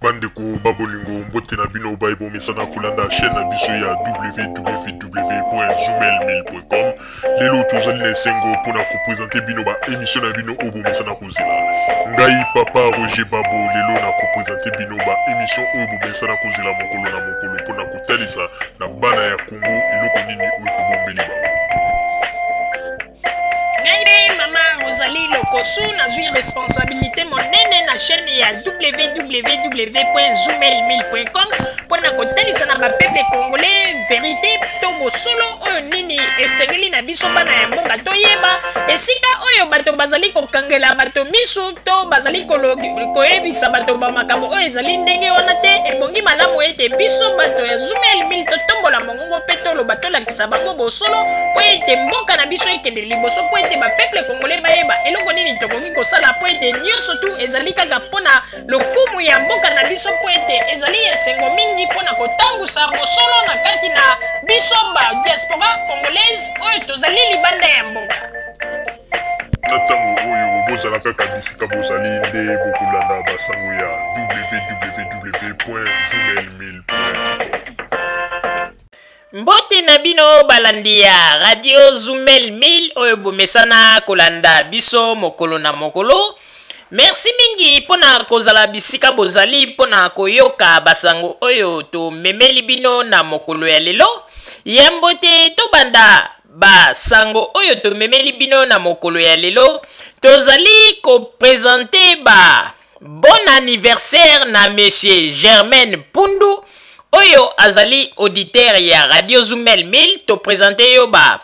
Bandeko ba bolingo, mbote na bino baye bomesana kolanda chaîne na biso ya www.zoomail1000.com. Lelo tozali na esengo mpona kopresente bino ba émission na bino oyo bomesana kozela. Ngai papa Roger Babo lelo na kopresente bino ba émission oyo bomesana kozela mokolo na mokolo mpona kotalisa na bana ya Congo eloko nini oyo tobombeli bango. Ngai nde mama Rosalie Lokosu, nazwi responsabilité monene na chaîne ya www.zoomail1000.com mpo na kotalisa na bapeuple congolais verité to bosolo oyo nini esengeli na biso bana ya mboka toyeba esika oyo bato bazali kokangela bato misu to bazali koyebisa bato ba makambo oyo ezali ndenge wana te. Ebongi malamu ete biso bato ya Zoomail 1000 totombola mongongo mpe toloba, tolakisa bango bosolo mpo ete mboka na biso ekende liboso, mpo ete bapeuple congolais bayeba eloko nini tokoki kosala, mpo ete nyonso tu ezali kaka mpo na lokumu ya mboka na biso, mpo ete ezali esengo mingi mpo na kotangusa bosolo na kati na biso ba diaspora congolaise oyo tozali libanda ya mboka. Na ntango oyo bozala kaka bisika bozali nde bokolanda basango ya www.zoomail1000.com. Mbote na bino balandi ya Radio Zumel 1000 oyo bomesana kolanda biso mokolo na mokolo. Merci mingi mpona kozala bisika bozali mpona koyoka basango oyo tomemeli bino na mokolo ya lelo. Yambo te tobanda basango oyo tomemeli bino na mokolo ya lelo, tozali kopresente ba bon anniversaire na monsieur Germaine Pundu oyo azali auditeur ya Radio Zumel 1000. Topresente yo ba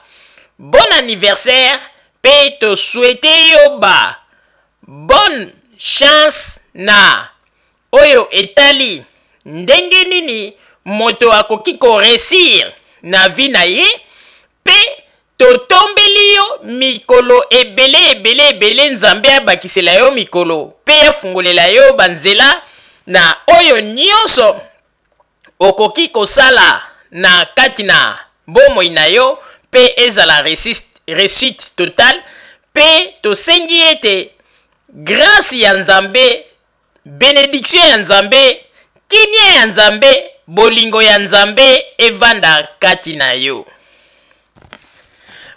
bon anniversaire mpe tosouhaite yo ba bonne chance na oyo etali ndenge nini moto akoki koresir na vie na ye, mpe totombeli yo mikolo ebele ebele ebele. Nzambe abakisela yo mikolo mpe afungolela yo banzela na oyo nyonso okoki kosala na kati na bomoi na yo, mpe ezala réussite totale. Mpe tosengi ete grâce ya Nzambe, benediction ya Nzambe, kimia ya Nzambe, bolingo ya Nzambe evanda kati na yo.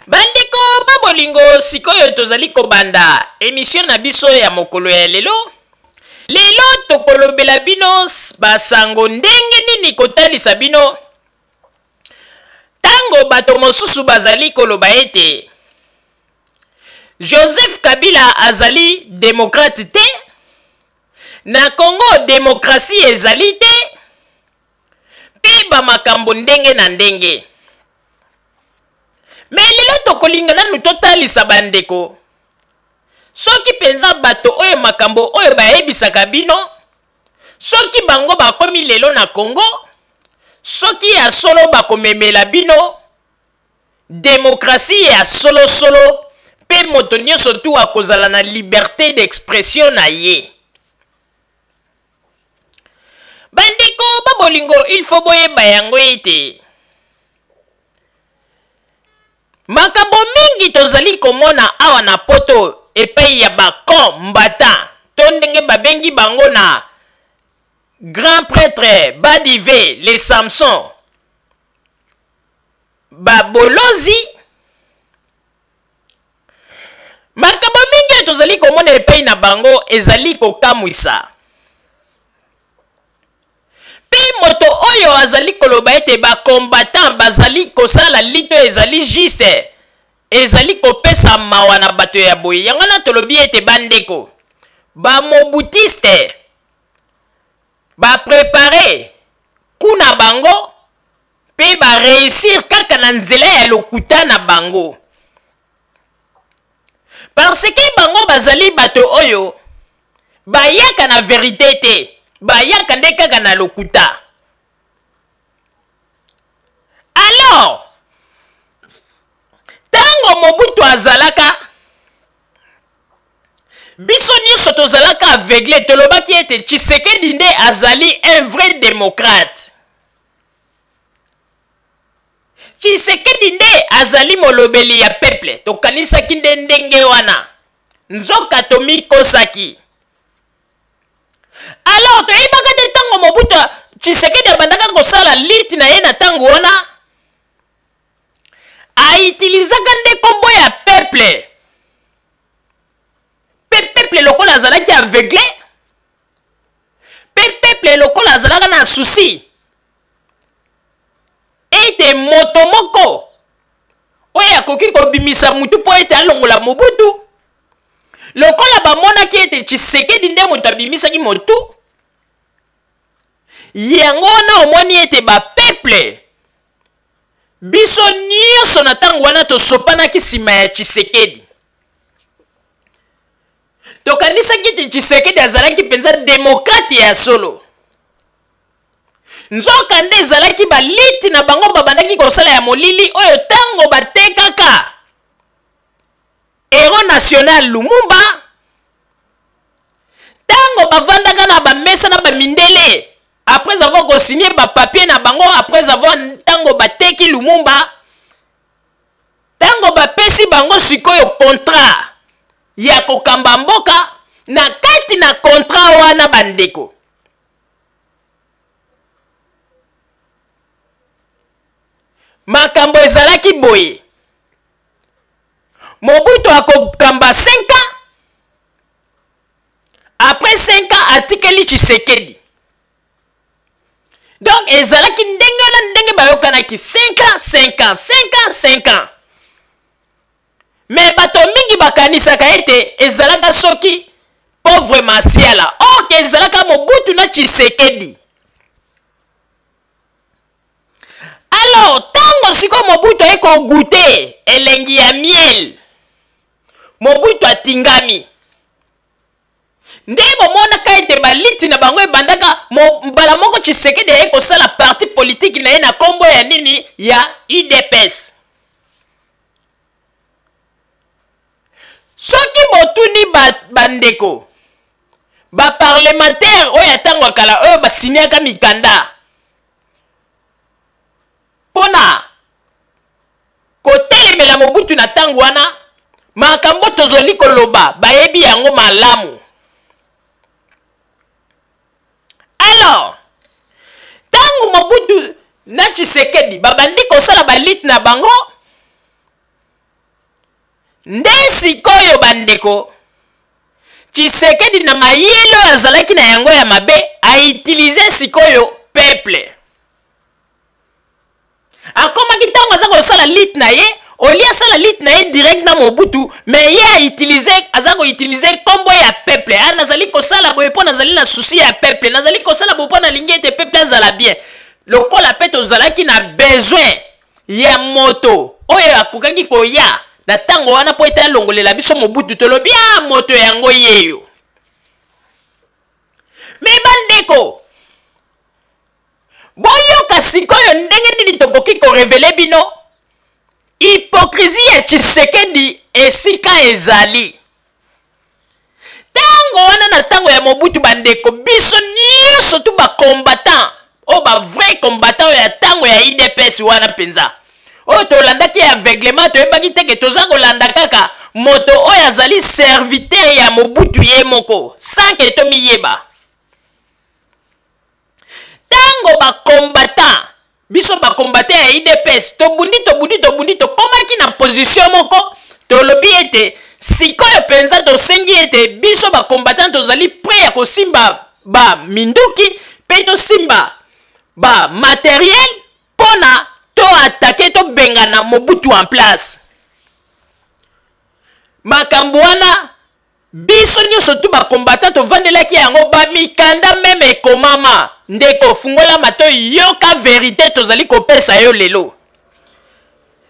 Bandeko ba bolingo, sikoyo tozali kobanda emission na biso ya mokolo ya lelo. Lelo tokolobela bino basango ndenge nini kotalisa bino ntango bato mosusu bazali koloba ete Joseph Kabila azali demokrate te, na Congo demokrasi ezali te, mpe bamakambo ndenge na ndenge. Me lelo tokolinga nanu totalisa bandeko soki mpenza bato oyo makambo oyo bayebisaka bino, soki bango bakomi lelo na Congo, soki ya solo bakomemela bino demokrasi ya solosolo mpe moto nyonso tu akozala na liberté d'expression na ye. Bandeko ba bolingo, il faut boyeba yango ete makambo mingi tozali komona awa na poto epai ya bacombattant to ndenge babengi bango na grand prêtre Badive le Samson babolozi, makambo mingi oyo tozali komona epai na bango ezali kokamwisa. Mpe moto oyo azali koloba ete bacombattant bazali kosala lito ezali juste, ezali kopesa mawa na bato ya boye. Yango wana tolobi ete bandeko bamobutiste baprepare kuna bango mpe bareusir kaka na nzela ya lokuta na bango, parce que bango bazali bato oyo bayaka na verite te, bayaka nde kaka na lokuta. Alors ntango Mobutu azalaka, biso nyonso tozalaka aveugle, tolobaki ete Tshisekedi nde azali un vrai démocrate, Tshisekedi nde azali molobeli ya peuple. Tokanisaki nde ndenge wana, nzoka tomikosaki. Alors toyebaka te ntango Tshisekedi abandaka kosala liti na ye na ntango wana, autilisaka nde nkombo ya peuple, mpe peuple lokola azalaki aveugle, mpe peuple lokola azalaka na souci ete moto moko oyo akoki kobimisa mutu mpo ete alongola Mobutu, lokola bamonaki ete Tshisekedi nde moto abimisaki motu yango wana, omoni ete bapeuple biso nyonso na ntango wana tosopanaki nsima ya Tshisekedi. Tokanisaki ete Tshisekedi azalaki mpenza demokrate ya solo, nzoka nde ezalaki baliti na bango babandaki kosala ya molili, oyo ntango batekaka héros national Lumumba, ntango bavandaka na bamesa na bamindele après avoir kosigner bapapier na bango, après avoir ntango bateki Lumumba, ntango bapesi bango sikoyo contrat ya kokamba mboka, na kati na contrat wana, bandeko, makambo ezalaki boye: Mobutu akokamba 5 ans, après 5 ans atikeli Tshisekedi. Donc ezalaki ndenge wana, ndenge bayokanaki, 5 ans, 5 ans, 5 ans, 5 ans. Mais bato mingi bakanisaka ete ezalaka soki pauvre Masiala, or ke ezalaka Mobutu na Tshisekedi. Alors ntango sikoyo Mobutu aye kogoûter elengi ya miel, Mobutu atingami nde bomonaka ete baliti na bango ebandaka mbala moko. Tshisekedi aye kosala parti politique na ye na nkombo ya nini? Ya UDPS. Soki botuni bandeko baparlementaire oyo ya ntango ya kala oyo basiniaka mikanda mpona kotelemela Mobutu na ntango wana, makambo tozali koloba bayebi yango malamu. Alors ntango Mobutu na Tshisekedi babandi kosala balite na bango nde sikoyo, bandeko, Tshisekedi na mayele oyo azalaki na yango ya mabe, autiliser sikoyo peuple. Akomaki ntango aza kosala lutte na ye, olie asala lutte na ye direct na Mobutu, mais ye autiliser, aza koutiliser nkombo ya peuple. A nazali kosala boye mpo nazali na souci ya peuple, nazali kosala boye mpo nalingi ete peuple azala bien. Lokola mpe tozalaki na besoin ya moto oyo akokaki koya na ntango wana mpo ete alongolela biso Mobutu, tolobi a moto yango yeyo. Mais bandeko, boyoka sikoyo ndenge nini tokoki korévéler bino hypocrisie ya Tshisekedi esika ezali. Ntango wana, na ntango ya Mobutu, bandeko, biso nyonso tu bacombattant oyo, bavrai combattant oyo ya ntango ya UDPS wana mpenza, oyo tolandaki aveuglement, toyebaki te ke toza kolanda kaka moto oyo azali serviteur ya Mobutu ye moko, sans ke tomiyeba. Ntango bacombattant, biso bacombattant ya UDPS, tobundi, tobundi, tobundi, tokomaki na position moko, tolobi ete sikoyo mpenza tosengi ete biso bacombattant tozali prêt ya kosimba baminduki mpe tosimba bamatériel mpona toattaquer, tobengana Mobutu en place. Makambo wana, biso nyonso tu bacombattant tovandelaki yango, bamikanda même ekomama. Ndeko, fungola matoi, yoka vérité tozali kopesa yo lelo.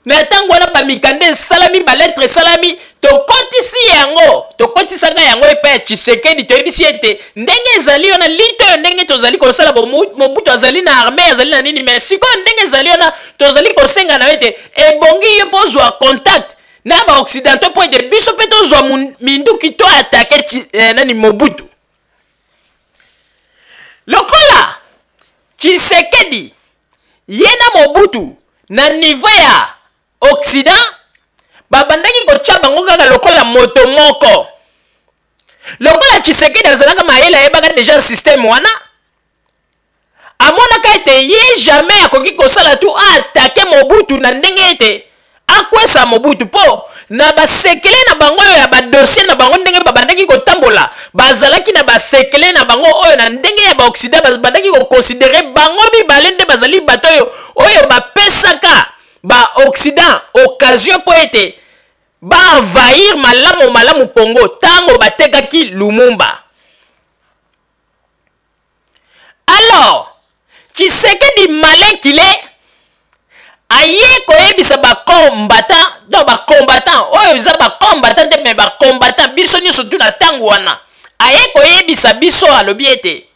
Na ntango wana bamikanda esalami, balettre esalami, tokotisi yango, tokotisaka yango epai ya Tshisekedi. Toyebisi ete ndenge ezali wana, lutte oyo ndenge tozali kosala, Mobutu azali na armée, azali na nini, mais sikoyo ndenge ezali wana, tozali kosenga na yo ete ebongi yo mpo ozwa contact na baoccidentaux mpo ete biso mpe tozwa minduki, to attaquer nani? Mobutu. Lokola Tshisekedi ye na Mobutu na niveau ya Occident babandaki kotia bango kaka lokola moto moko, lokola Tshisekedi azalaka mayele, ayebaka déjà système wana, amonaki. Ayebaka ete ye jamais akoki kosala tu aattaquer Mobutu na ndenge ete akwesa Mobutu mpo na basekele na bango oyo ya badossier na bango ndenge babandaki kotambola, bazalaki na basekele na bango oyo na ndenge ya baoccident babandaki koconsidere bango mibale nde bazali bato oyo oyo bapesaka baoccident occasion mpo ete baenvahir malamu malamu Congo ntango batekaki Lumumba. Alors, Tshisekedi malin qu'il est, aye koyebisa ba combattant, donc ba combattant oyo eza ba combattant te mais ba combattant biso nyonso tu na ntango wana, aye koyebisa biso alobi ete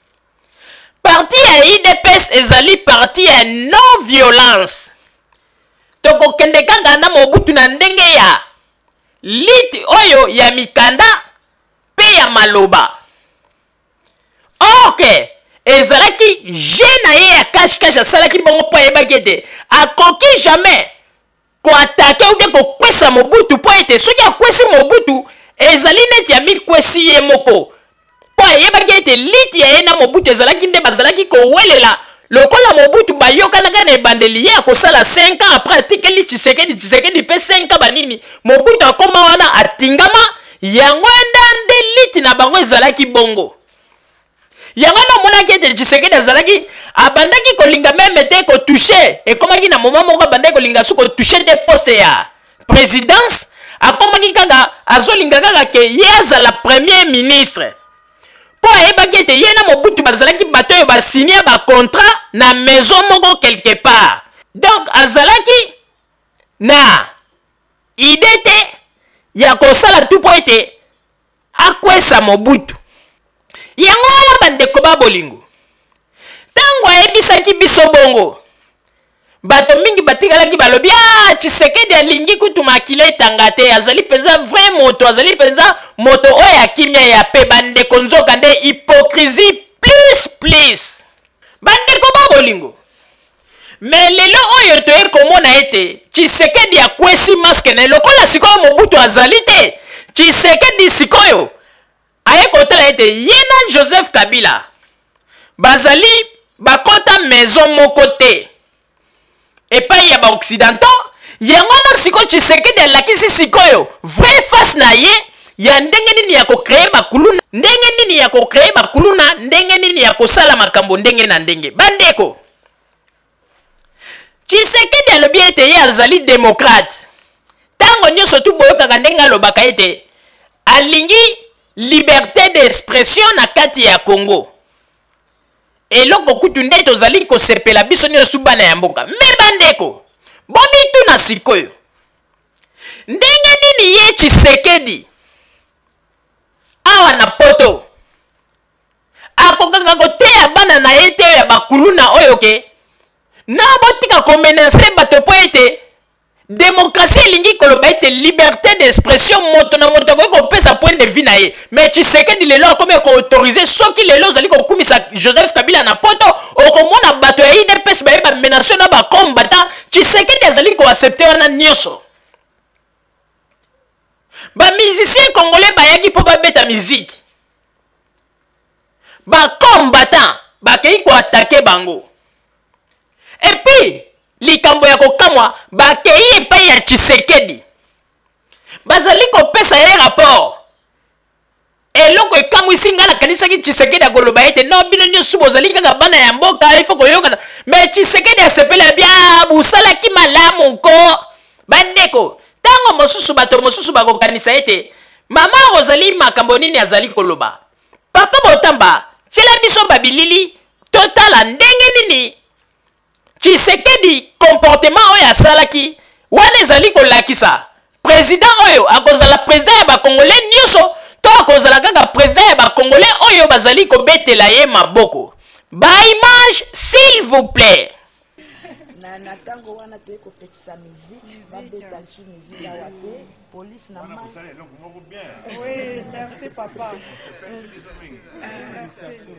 parti ya UDPS ezali parti ya non violence, tokokende kaka na Mobutu na ndenge ya lutte oyo ya mikanda mpe ya maloba. Or que ezalaki jeu na ye ya cache cache, asalaki bongo mpo ayebaki ete akoki jamais koatake ou bien kokwesa Mobutu, mpo ete soki akwesi Mobutu ezali neti amikwesi ye moko, mpo ayebaki ete liti ya ye na Mobutu ezalaki nde bazalaki kowelela lokola Mobutu bayokanaka na ebandeli ye akosala 5 ans après atikeli Tshisekedi, Tshisekedi mpe 5 ans banini, Mobutu akoma wana atingama. Yango nde nde liti na bango ezalaki bongo. Yango nde omonaki ete Tshisekedi azalaki abandaki kolinga meme te kotouche, ekomaki na moment moko abandaki kolinga su kotouche te poste ya présidence, akomaki kaka azolinga kaka ke ye azala premier ministre, mpo ayebaki ete ye na Mobutu bazalaki bato oyo basinia ba contrat na maison moko quelque part. Donc azalaki na idee te ya kosala tu mpo ete akwesa Mobutu. Yango wana bandeko ba bolingo, ntango ayebisaki biso bongo, bato mingi batikalaki balobi, ah, Tshisekedi alingi kutu makila etanga te, azali mpenza vrai moto, azali mpenza moto oyo ya kimia ya pe. Bandeko, nzoka nde hypocrisie plus plus. Bandeko ba bolingo, me lelo oyo toye komona ete Tshisekedi akwesi maske na ye lokola sikoyo Mobutu azali te. Tshisekedi sikoyo aye kotala ete ye na Joseph Kabila bazali bakota maison moko te epai ya baoccidentaux. Yango wana sikoyo Tshisekedi alakisi sikoyo vraie face na ye ya ndenge nini ya kocree bakuluna, ndenge nini ya kocree bakuluna, ndenge nini ya kosala makambo ndenge na ndenge. Bandeko, Tshisekedi alobi ete ye azali demokrate. Ntango nyonso tu boyokaka ndenge alobaka ete alingi liberté d'expression na kati ya Congo. Eloko kutu nde tozali kosepela biso nyonso bana ya mboka. Me bandeko, bomituna sikoyo ndenge nini ye Tshisekedi awa na poto akokaka koteya bana na ye te ya bakuluna oyo ke na botika komenase bato mpo ete demokrasie elingi koloba ete liberté d'expression, moto na moto akoki kopesa point de vue na ye. Mais Tshisekedi lelo akomi koautorize, soki lelo ozali kokumisa Joseph Kabila na poto, okomona bato ya UDPS baye bamenace na bacombattant. Tshisekedi azali koaccepte wana nyonso. Bamusicien congolais bayaki mpo babeta miziki, bacombattant bakei koatake bango. Epuis likambo ya kokamwa, bakei epai ya Tshisekedi, bazali kopesa ye rapport. Eloko ekamwisi ngai, nakanisaki Tshisekedi akoloba ete no, bino nyonso bozali kaka bana ya mboka, il faut koyokana. Mais Tshisekedi asepeli, abi, ah, bosalaki malamu ko. Bandeko, ntango mosusu bato mosusu bakokanisa ete mama Rosalie makambo nini azali koloba. Papa Botamba, tiela biso babilili totala ndenge nini Tshisekedi comportement oyo asalaki wana ezali kolakisa president oyo akozala president ya bakongole nyonso to akozala kaka president ya bakongole oyo bazali kobetela ye maboko. Ba image s'il vous plaît. Na na tango wana toye kopekisa musique, babeta lisusu musique awa te, police na Wana mai. kosala eloko moko bien. Oui, merci papa. Epesi biso mingi. Merci.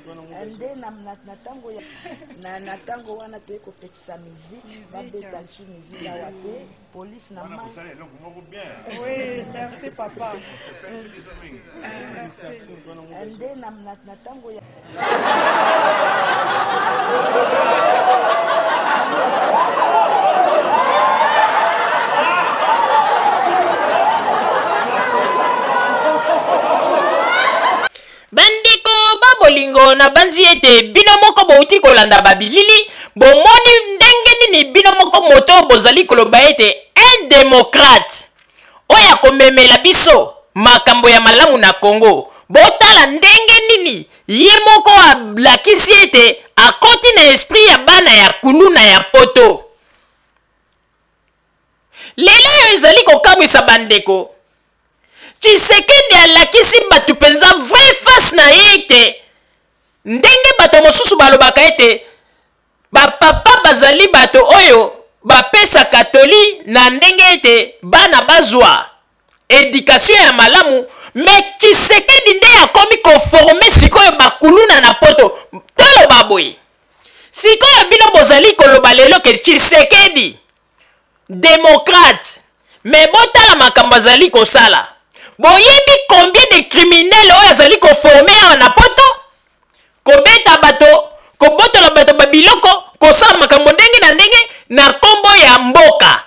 Nde na na na tango ya na na tango wana toye kopekisa musique, babeta lisusu musique awa te, police na Wana mai. kosala eloko moko bien. Oui, merci papa. Epesi biso mingi. Merci. Nde na na na tango ya Bandeko, nabanzi ete bino moko bouti kolanda babilili, bomoni ndenge nini bino moko moto oyo bozali koloba ete un democrate oyo akomemela biso makambo ya malamu na Congo. Botala ndenge nini ye moko alakisi ete akoti na esprit ya bana ya kuluna ya poto. Lelo oyo ezali kokamwisa bandeko, Tshisekedi alakisi bato mpenza vrai face na ye ete ndenge bato mosusu balobaka ete bapapa bazali bato oyo bapesaka toli na ndenge ete bana bazwa education ya malamu, me Tshisekedi nde akomi koforme sikoyo bakuluna na poto. Toloba boye, sikoyo bino bozali koloba lelo ke Tshisekedi democrate, me botala makambo azali kosala. Boyebi combien de criminels oyo azali koforme awa na poto? Kobeta bato, kobotola bato babiloko, kosala makambo ndenge na ndenge na nkombo ya mboka.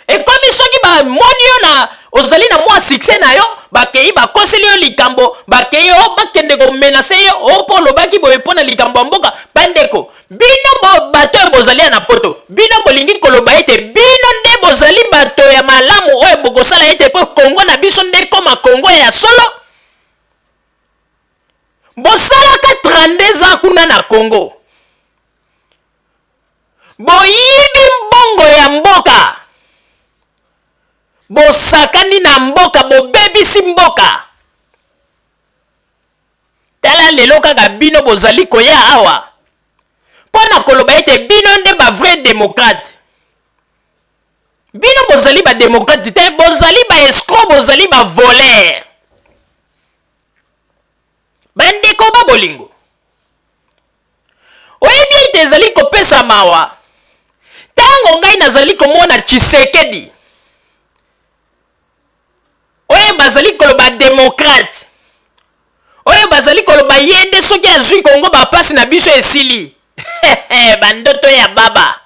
Ekomi soki bamoni yo na ozali na mwa succès na yo, bakei bakoseli yo likambo, bakei o bakende komenase yo o mpo olobaki boye mpo na likambo ya mboka. Bandeko, bino bato oyo bozali ya na poto, bino bolingi koloba ete bino nde bozali bato ya malamu oyo bokosala ete mpo Kongo na biso nde ekoma Kongo ya solo? Bosalaka 32 ans kuna na Kongo, boyibi mbongo ya mboka, bosakani na mboka, bobebisi mboka. Tala lelo kaka bino bozali koya awa mpo na koloba ete bino nde ba vrai démocrate. Bino bozali ba démocrate te, bozali ba escroc, bozali ba voleur. Bandeko ba bolingo, oyebi ete ezali kopesa mawa ntango ngai nazali komona Tshisekedi oyo bazali koloba demokrate, oyo bazali koloba ye nde soki azwi Kongo bapasi na biso esili. Bandoto ya baba.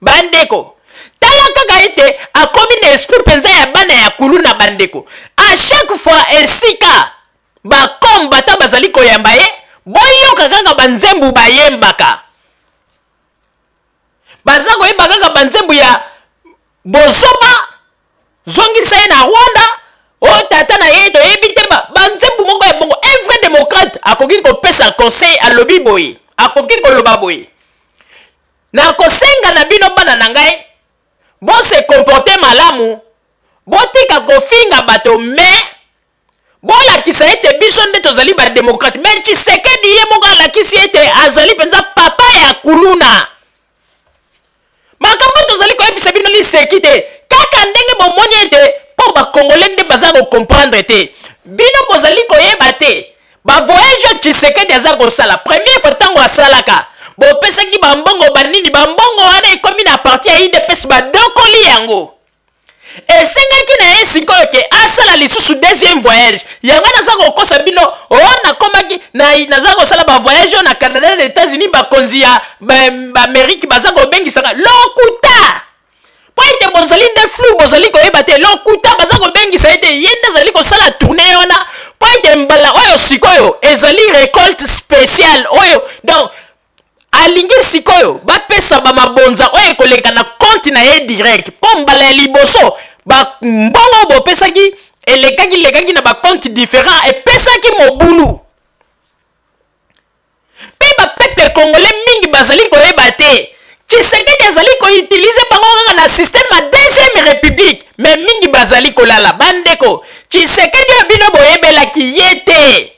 Bandeko, tala kaka ete akomi na esprit mpenza ya bana ya kuluna. Bandeko, a chaque fois esika bakombata bazali koyamba ye, boyoka kaka banzembu bayembaka, baza koyemba kaka banzembu ya bozoba, zongisa ye na Rwanda, oyo tata na ye toyebi te, banzembu moko ya bongo. Un vrai démocrate akoki kopesa conseil, alobi boye, akoki koloba boye: nakosenga na bino bana na ngai, bose comporte malamu, botika kofinga bato, mais bolakisa ete biso nde tozali bademokrate. Me Tshisekedi ye moko alakisi ete azali mpenza papa ya kuluna. Makambo tozali koyebisa bino liseki te, kaka ndenge bomoni ete mpo bakongole nde baza kokomprendre te, bino bozali koyeba te bavoyage oyo Tshisekedi aza kosala. Première fois ntango asalaka, bopesaki bambongo banini, bambongo wana ekomi na parti ya UDPS, badokoli yango. Esengaki na ye sikoyo ke asala lisusu deuxième voyage. Yango naza kokosa bino o nakomaki naza kosala bavoyage oyo na Canada na États-Unis, bakonzi ya baAmérique baza kobengisaka. Lokuta, mpo ete bozali nde flou, bozali koyeba te. Lokuta, baza kobengisa ete ye nde azali kosala tourne wana, mpo ete mbala oyo sikoyo ezali récolte spéciale oyo, donc alingi sikoyo bapesa bamabonza oyo ekoleka na compte na ye direct, mpo mbala ya liboso bambongo bopesaki elekaki lekaki na bacompte différent, epesaki mobulu. Mpe bapeuple congolais mingi bazali koyeba te, Tshisekedi azali koutilize bango kaka na système ya deuxième république, me mingi bazali kolala. Bandeko, Tshisekedi oyo bino boyebelaki ye te,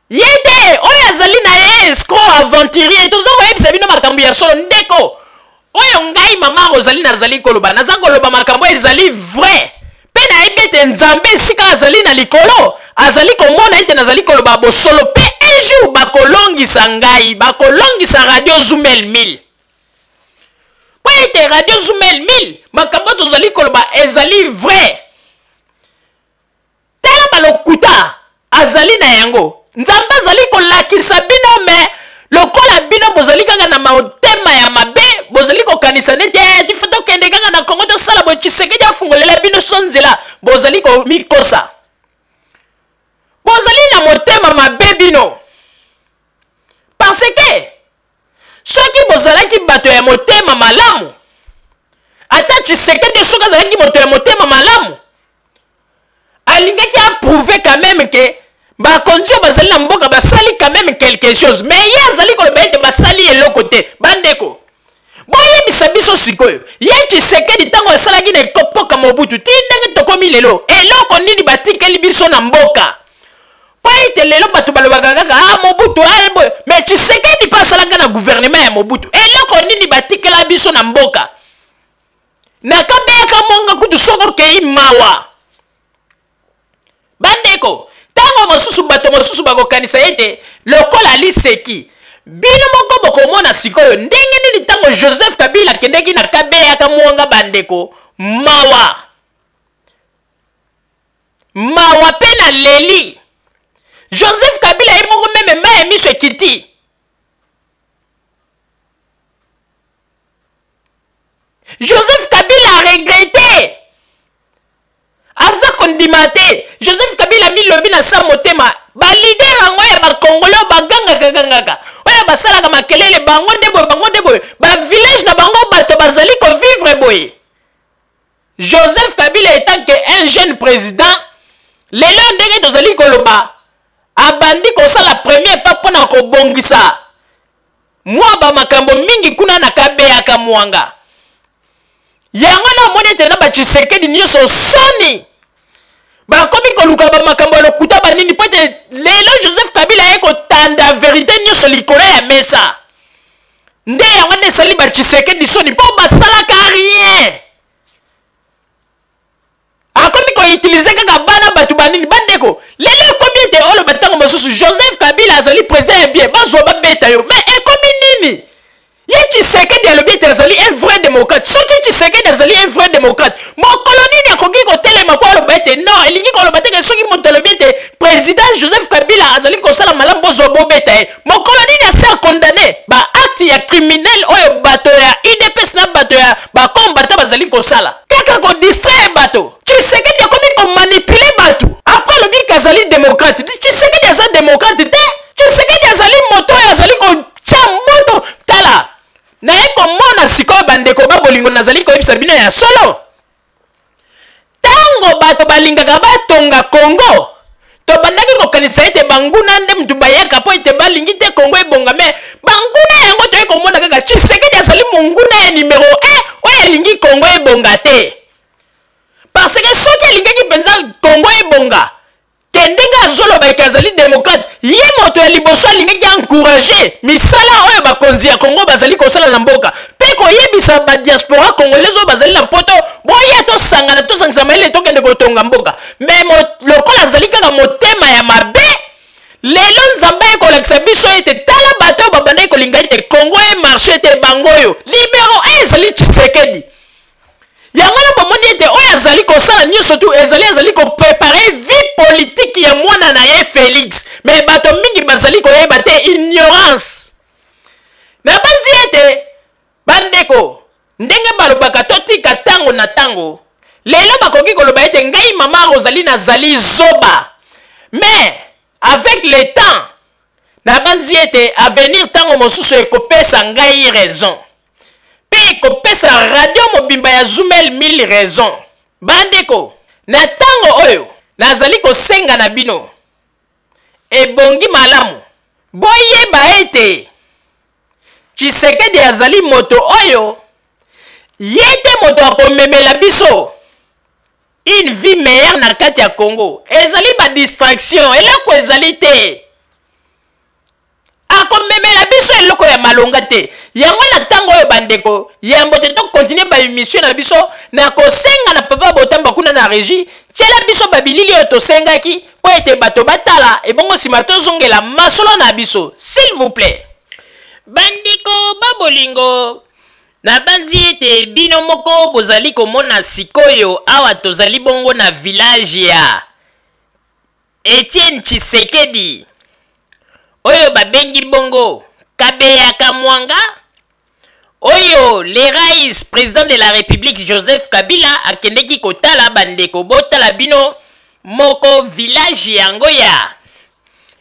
ye te oyo azali na ye escroc, aventurier. Toza koyebisa bino makambo ya solo, ndeko. Oyo ngai mama Rosalie nazali koloba, naza koloba makambo ezali vrai, mpe nayebi ete Nzambe esika azali na likolo azali komona ete nazali koloba bosolo. Mpe un jour bakolongisa ngai, bakolongisa Radio Zumel 1000, mpo ete Radio Zumel 1000 makambo tozali koloba ezali vrai. Tala balokuta azali na yango, Nzambe azali kolakisa bino, me lokola bino bozali kaka na motema ya mabe, bozali kokanisa neti tifo tokende kaka na Kongo tosala boye, Tshisekedi afungolela bino so nzela, bozali komikosa, bozali na motema mabe bino. motema malamu, ata Tshisekedi soki azalaki moto ya motema malamu, alingaki approuver quand même ke bakonzi oyo bazali na mboka basali quand même quelque chose. Mais ye azali koloba ete basali eloko te. Bandeko, boyebisa biso sikoyo, ye Tshisekedi ntango asalaki na ekopoka Mobutu ti ndenge tokomi lelo, eloko nini batikeli biso na mboka? Mpo ete lelo bato balobaka kaka ah Mobutu, ah boye, mais Tshisekedi mpe asalaka na gouvernement ya Mobutu, eloko nini batikela biso na mboka? Na Kabeyaka Mwanga kutu soko okei mawa. Bandeko, ntango mosusu bato mosusu bakokanisa ete lokola liseki bino moko bokomona sikoyo ndenge nini ntango Joseph Kabila akendeki na Kabeyaka Mwanga. Bandeko, mawa, mawa mpe na leli. Joseph Kabila ye moko meme mai ya miso ekiti. Joseph Kabila a regretté, aza kondima te. Joseph Kabila milobi na sa motema, balider yango ya bakongole oyo bagangaka gangaka, oyo basalaka makelele, bango nde boye, bango nde boye, bavillage na bango bato bazali kovivre boye. Joseph Kabila etant que un jeune président, lelo ndenge tozali koloba, abandi kosala premier pas mpona kobongisa mwa bamakambo mingi kuna na Kabeyaka Mwanga. Yango na omoni ete na batshisekedi nyonso soni, bakomi koluka bamakambo ya lokuta banini, mpo ete lelo Joseph Kabila aye kotanda verite nyonso likolo ya mesa. Nde yango nde esali batshisekedi soni, mpo basalaka rien. Akomi koutilize kaka bana bato banini. Bandeko, lelo ekomi ete oloba ntango mosusu Joseph Kabila azali président ya bien, bazwa babeta yo. Mais ekomi nini? Ye Tshisekedi alobi ete azali un vrai démocrate. Soki Tshisekedi azali un vrai démocrate, mokolo nini akoki kotelema mpo aloba ete non? Elingi koloba te ke soki moto alobi ete président Joseph Kabila azali kosala malamu, bozwa bobeta ye. Mokolo nini asi akondane baacte ya criminel oyo bato ya UDPS na bato ya bakombata bazali kosala? Kaka kodistraire bato. Tshisekedi akomi komanipule bato, apres alobi ke azali démocrate. Tshisekedi aza démocrate te. Tshisekedi azali moto oyo azali kotia moto. Tala, naye komona sikoyo, bandeko ba bolingo, nazali koyebisa bino ya solo, ntango bato balingaka batonga Kongo, tobandaki kokanisa ete banguna nde mutu bayaka mpo ete balingi te Kongo ebonga. Me banguna yango toye komona kaka Tshisekedi azali monguna ya numero 1 oyo alingi Kongo ebonga te, parce que soki alingaki mpenza Kongo ebonga ke ndenge azoloba eke azali démocrate, ye moto ya liboso alingaki encourage misala oyo bakonzi ya Kongo bazali kosala na mboka, mpe koyebisa badiaspora congolaise oyo bazali na Poto: boya tosangana, tosangisa mayele, tokende kotonga mboka. Me lokola azali kaka motema ya mabe, lelo Nzambe aye kolakisa biso ete tala bato oyo babandaki kolinga ete Kongo emarche te, bango oyo numero 1 ezali Tshisekedi. Yango wana bomoni ete oyo azali kosala nyonso tu ezali azali koprepare vie politique ya mwana na ye Félix. Me bato mingi bazali koyeba te, ignorance. Nabanzi ete bandeko, ndenge balobaka totika ntango na ntango, lelo bakoki koloba ete ngai mama Rosalie nazali zoba, mais avec le temps nabanzi ete avenir ntango mosusu ekopesa ngai raison, mpe ekopesa radio mobimba ya Zumel 1000 raison. Bandeko, na ntango oyo nazali kosenga na bino, ebongi malamu boyeba ete Tshisekedi azali moto oyo ye te moto akomemela biso une vie meilleure na kati ya Congo. Ezali badistraction, eloko ezali te, akomemela biso eloko ya malonga te. Yango na ntango oyo, bandeko, yambo te tokontinue baémission na biso, na kosenga na papa Botamba kuna na régie, tiela biso babilili oyo tosengaki mpo ete bato batala, ebongo nsima tozongela masolo na biso, s'il vous plaît. Bandeko babolingo, nabanzi ete bino moko bozali komona sikoyo awa tozali bongo na village ya Etienne Tshisekedi oyo babengi bongo Kabeyaka Mwanga, oyo le rais président de la République Joseph Kabila akendeki kotala. Bandeko, botala bino moko village yango ya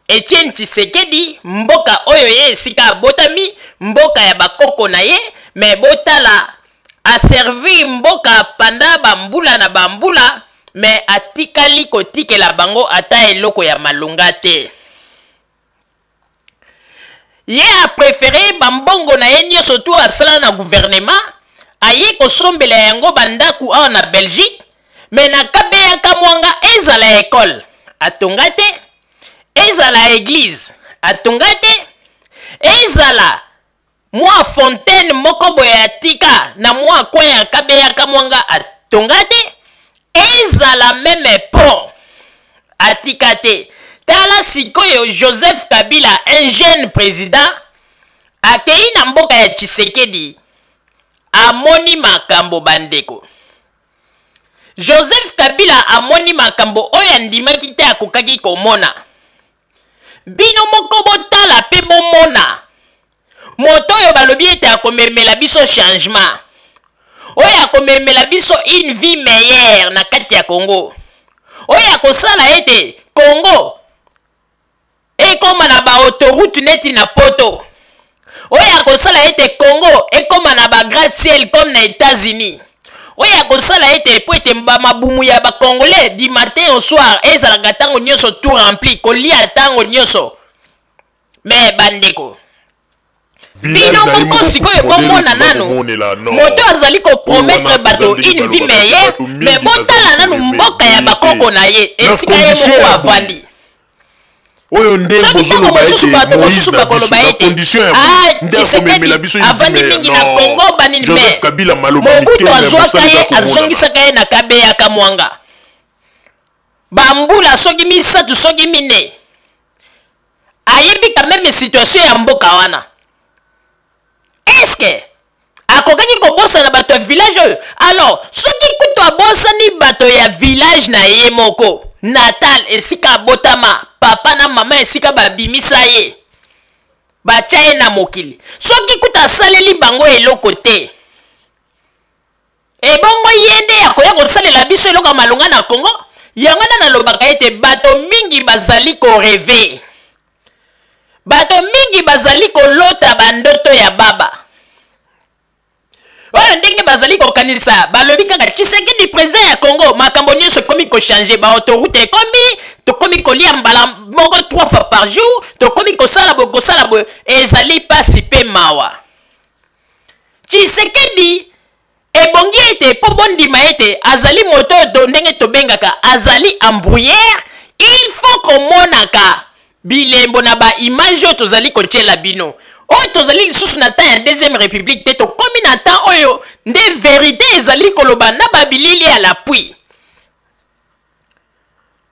Etienne Tshisekedi, mboka oyo ye esika abotami, mboka ya bakoko na ye. Mais botala, aservir mboka panda bambula na bambula, mais atikali kotikela bango ata eloko ya malonga te. Ye aprefere bambongo na ye nyonso tu asala na gouvernement, aye kosombela yango bandaku awa na Belgique, mais na Kabeya Kamwanga ezala ekole atonga te, ezala eglise atonga te, ezala mwa fontaine moko boye atika na mwa coin ya Kabeya Kamwanga atonga te, ezala meme pont atika te. Tala sikoyo Joseph Kabila, un jeune président, akei na mboka ya Tshisekedi, amoni makambo bandeko. Joseph Kabila amoni makambo oyo andimaki te akokaki komona. Bino moko botala pe bomona. Moto oyo balobi ete akomemela biso changement, oyo akomemela biso une vie meilleure na kati ya Congo, oyo akosala ete Congo ekoma na ba autoroute neti na poto, oyo akosala ete Congo ekoma na ba gratte-ciel comme na États-Unis, oyo akosala ete po ete ba mabumu ya ba Congolais du matin au soir ezalaka ntango nyonso tout rempli, kolia ntango nyonso. Mais bandeko, bino moko sikoyo bomona nanu moto azali kopromettre bato une vie meilleure, mais botala nanu mboka ya bakoko na ye esika ye moko avandi. Oyo nde soki ntango bozoloba mosusu ete bato Moïse mosusu na biso bakoloba na ete condition ya ah, boye nde akomemela Tshisekedi biso une vie avandi meilleure. mingi na Non. Congo banini, Joseph mais Kabila maloba Mobutu mike mais azwaka mosala ye, eza komonana. azongisaka ye na Kabeya Kamwanga bambula soki misato soki minei, ayebi quand même situation ya mboka wana. Est-ce que akokaki kobosana bato ya village oyo? Alors soki kutu abosani bato ya village na ye moko natal, esika abotama, papa na mama esika babimisa ye, batia ye na mokili, soki kutu asaleli bango eloko te, ebongo ye nde akoya kosalela biso eloko ya malonga na Congo? Yango nde nalobaka ete bato mingi bazali koreve, bato mingi bazali kolota bandoto ya baba oyo ndenge bazali kokanisa. Balobi kaka Tshisekedi président ya Congo, makambo nyonso ekomi kochange, ba autoroute ekomi, tokomi kolia mbala moko 3 fois par jour, tokomi kosala boye kosala boye. Ezali pasi pe mawa. Tshisekedi ebongi ete mpo bondima ete azali moto oyo ndenge tobengaka azali embrouillère, il faut komonaka bilembo na ba image oyo tozali kotiela bino. Oyo tozali lisusu na temps ya deuxième république te, tokomi na temps oyo nde vérité ezali koloba na ba bilili ya l'appui.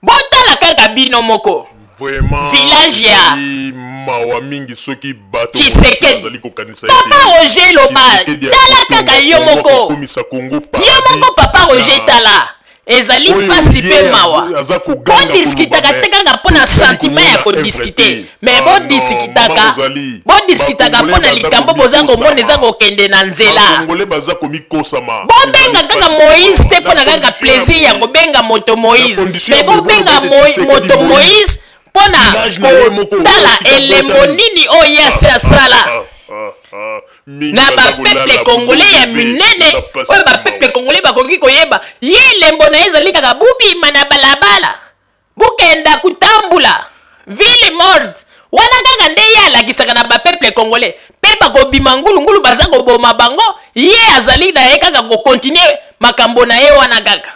Botala kaka bino moko. Vraiment, village ya ezali mawa mingi soki bato Tshisekedi. mosusu bazali kokanisa Papa ete Roger loba, Tshisekedi tala akotonga kaka yo Congo, moko. akokomisa Congo Yo paradis. moko Papa Roger, Na tala. Ezali oyo pasi pe ye mawa. aza koganga Bodiskitaka koloba, te kaka mpo na tozali sentiment ya komona kodiskite. œuvre te. Mais Ah non, bodiskitaka, mama Rosalie, bodiskitaka ba mpo na Congolais baza likambo boza komona eza komikosama. kokende na nzela. Ba Congolais baza komikosama. Bobenga Ezali kaka pasi Moïse te pe mpo na mawa. kaka Na plaisir ya condition ya kobenga moto Na Moïse. condition Mais ya boye, bobenga boloba ete Tshisekedi moto Moïse. Moïse mpo na Village na ye moko, kotala esika elembo botami. nini oyo ye asi asala. Ah, ah, ah, mingi Na baza ba peuple kolala, congolais ya bozoleve, minene, eza pasi oyo ba pe peuple mawa. congolais bakoki koyeba ye elembo na ye ezali kaka bubima na balabala, bukenda kutambula ville morte wana kaka nde ye alakisaka na ba peuple congolais. Pe bakobima ngulungulu baza koboma bango, ye azali na ye kaka kokontinue makambo na ye wana kaka.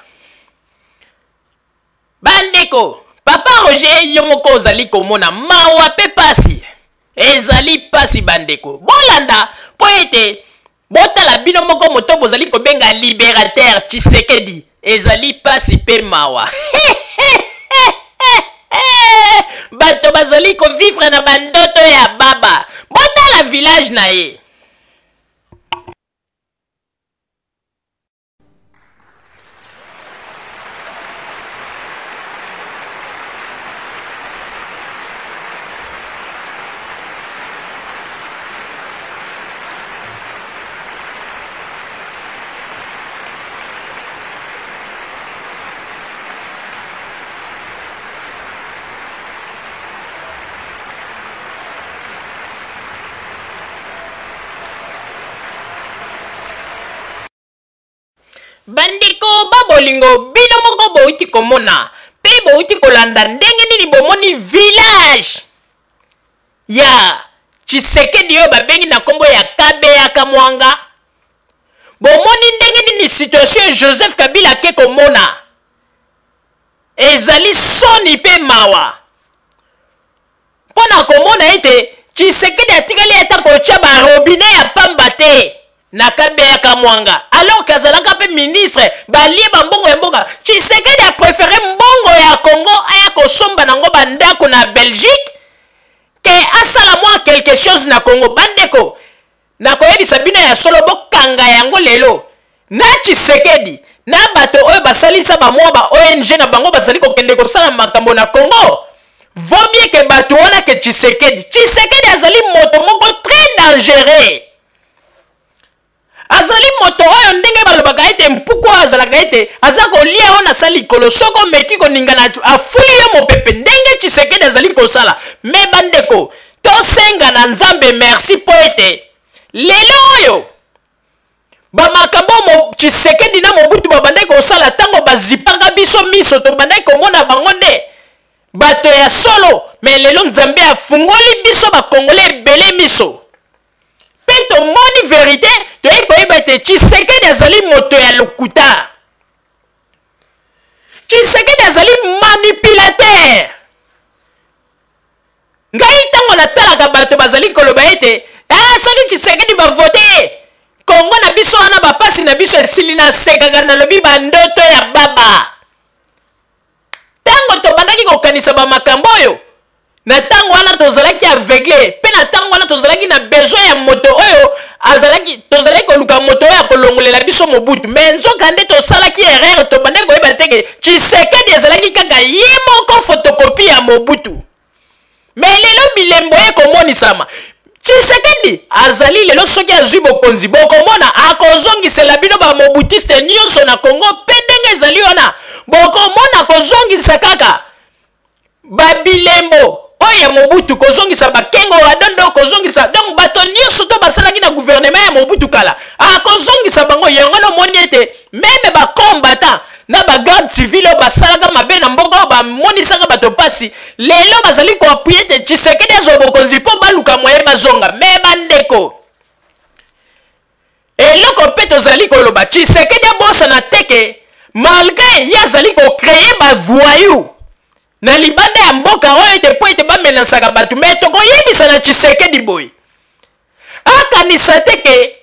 Bandeko, Papa Roger yo moko ozali komona mawa pe pasi. Ezali pasi bandeko. Bolanda po ete botala bino moko moto bozali kobenga libérateur Tshisekedi. Ezali pasi pe mawa. Bato bazali kovivre na bandoto ya baba. Botala village na ye. Bandeko ba bolingo, bino moko bowuti komona mpe bowuti kolanda ndenge nini bomoni village ya Tshisekedi oyo babengi na nkombo ya Kabeya Kamwanga. Bomoni ndenge nini situation Joseph Kabila ake komona ezali soni mpe mawa mpo na komona ete Tshisekedi atikali ata kotia ba robinet ya pamba te na Kabeya Kamwanga alors que azalaka mpe ministre, balie ba mbongo ya mboka. Tshisekedi a prefere mbongo ya Congo aya kosomba nango ba ndako na Belgique ke asala mwa quelque chose na Congo. Bandeko, nakoyebisa bino ya solo, bokanga yango lelo na Tshisekedi na bato oyo basalisa ba mwa ba ONG na bango bazali kokende kosala makambo na Congo, vaut mieux que bato wana ke Tshisekedi. Tshisekedi azali moto moko très dangereux. Azali moto oyo ndenge balobaka ete mpuku oyo azalaka ete aza kolia yo na sa likolo, soki omeki koningana afuli yo mopepe, ndenge Tshisekedi azali kosala. Me bandeko, tosenga na Nzambe merci mpo ete lelo oyo bamakambo Tshisekedi na Mobutu babandaki kosala ntango bazipaka biso miso, tobandaki komona bango nde bato ya solo. Me lelo Nzambe afungoli biso bakongole ebele miso mpe tomoni verite, toyei koyeba ete Tshisekedi azali moto ya lokuta. Tshisekedi azali manipulateur. Ngai ntango natalaka bato bazali koloba ete soki Tshisekedi bavote Kongo na biso wana bapasi na biso esili, nasekaka, nalobi bandoto ya baba. Ntango tobandaki kokanisa bamakambo oyo, na ntango wana tozalaki aveugle, mpe na ntango wana tozalaki na besoin ya moto oyo azalaki, tozalaki koluka moto oyo akolongolela biso Mobutu. Me nzoka nde tosalaki erreur, tobandaki koyeba te ke Tshisekedi ezalaki kaka ye moko photocopie ya Mobutu. Me lelo bilembo ekomonisama. Tshisekedi azali lelo, soki azwi bokonzi, bokomona akozongisela bino ba mobutiste nyonso na Congo. Mpe ndenge ezali wana, bokomona kozongisa kaka babilembo oyo ya Mobutu, kozongisa bakengo adondo, kozongisa donc bato nyonso to basalaki na gouvernement ya Mobutu kala, akozongisa bango. Yango nomoni ete meme bakombata na bagarde civile oyo basalaka mabe na mboka, oyo bamonisaka bato mpasi, lelo bazali koapuye ete Tshisekedi azwa bokonzi mpo baluka moye bazonga. Me bandeko, eloko mpe tozali koloba, Tshisekedi abosana te ke malgre ye azali kocreye bavoyou na libanda ya mboka oyo ete mpo ete bamenasaka bato, me tokoyebisa na Tshisekedi boye, akanisa te ke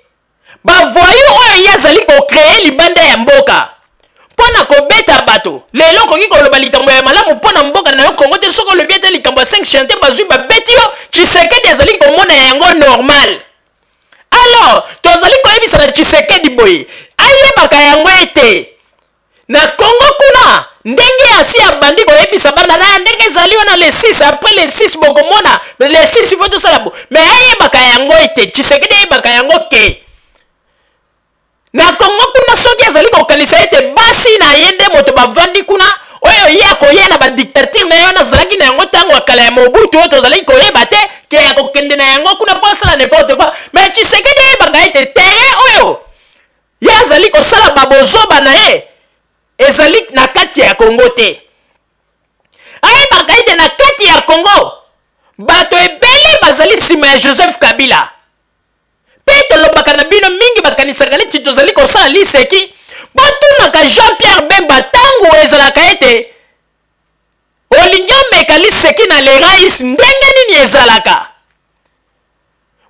bavoyou oyo ye azali kocreye libanda ya mboka mpo na kobeta bato. Lelo okoki koloba likambo ya malamu mpo na mboka na yo Kongo te, soki olobi ete likambo ya 5 chantier bazwi babeti yo, Tshisekedi azali komona yango normal. Alors tozali koyebisa na Tshisekedi boye, ayebaka yango ete na Kongo kuna ndenge asi abandi koyebisa bana na ndenge ezali wana le 6, après le 6 bokomona le 6 faut tosala bo. Mais ayebaka yango ete Tshisekedi ayebaka yango ke na Kongo kuna soki azali kokanisa ete basi na ye nde moto bavandi kuna, oyo ye akoya na badictature na ye wana azalaki na yango ntango ya kala ya Mobutu oyo tozalaki koyeba te ke akokende na yango kuna mpo asala n'importe quoi. Mais Tshisekedi ayebaka ete terrain oyo ye azali kosala babozoba na ye ezali na kati ya Kongo te. Ayebaka ete na kati ya Kongo bato ebele bazali nsima ya Joseph Kabila. Mpe tolobaka na bino mingi bakanisaka neti tozali kosala liseki. Botunaka Jean-Pierre Bemba ntango ezalaka ete olingi omeka liseki na le rais ndenge nini ezalaka.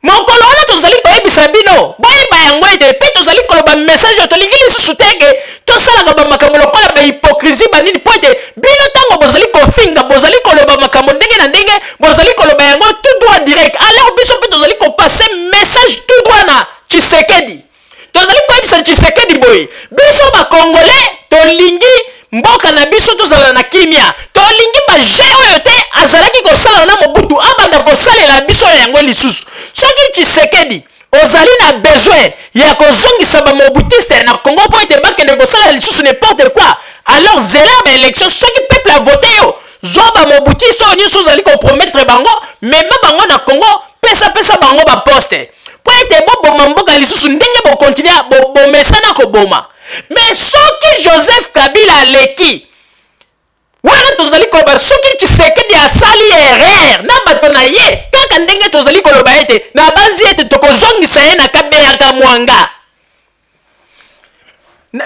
Mokolo wana tozali koyebisa bino boyeba yango ete mpe tozali koloba message oyo tolingi lisusu te ke tosalaka bamakambo lokola bahypocrisie banini, mpo ete bino ntango bozali kofinga, bozali koloba makambo ndenge na ndenge, bozali koloba yango tout droit direct. Alors biso mpe tozali kopase message tout droit na Tshisekedi. Tozali koyebisa Tshisekedi boye, biso bakongole tolingi mboka na biso tozala na kimia, tolingi baje oyo te azalaki kosala na Mobutu abanda kosalela biso yango lisusu. Soki Tshisekedi ozali na besoin ya kozongisa ba mobutiste na Congo mpo ete bakende kosala lisusu n'importe quoi, alors zela ba élection. Soki peuple a vote yo, zwa ba mobutiste oyo nyonso ozali kopromettre bango, mema bango na Congo, pesa pesa bango ba poste mpo ete boboma mboka lisusu ndenge bokontinue bomesana koboma. Mais soki Joseph Kabila aleki wana, tozali koloba soki Tshisekedi asali erreur na bato na ye, kaka ndenge tozali koloba ete nabanzi ete tokozongisa ye na Kabeya Kamwanga.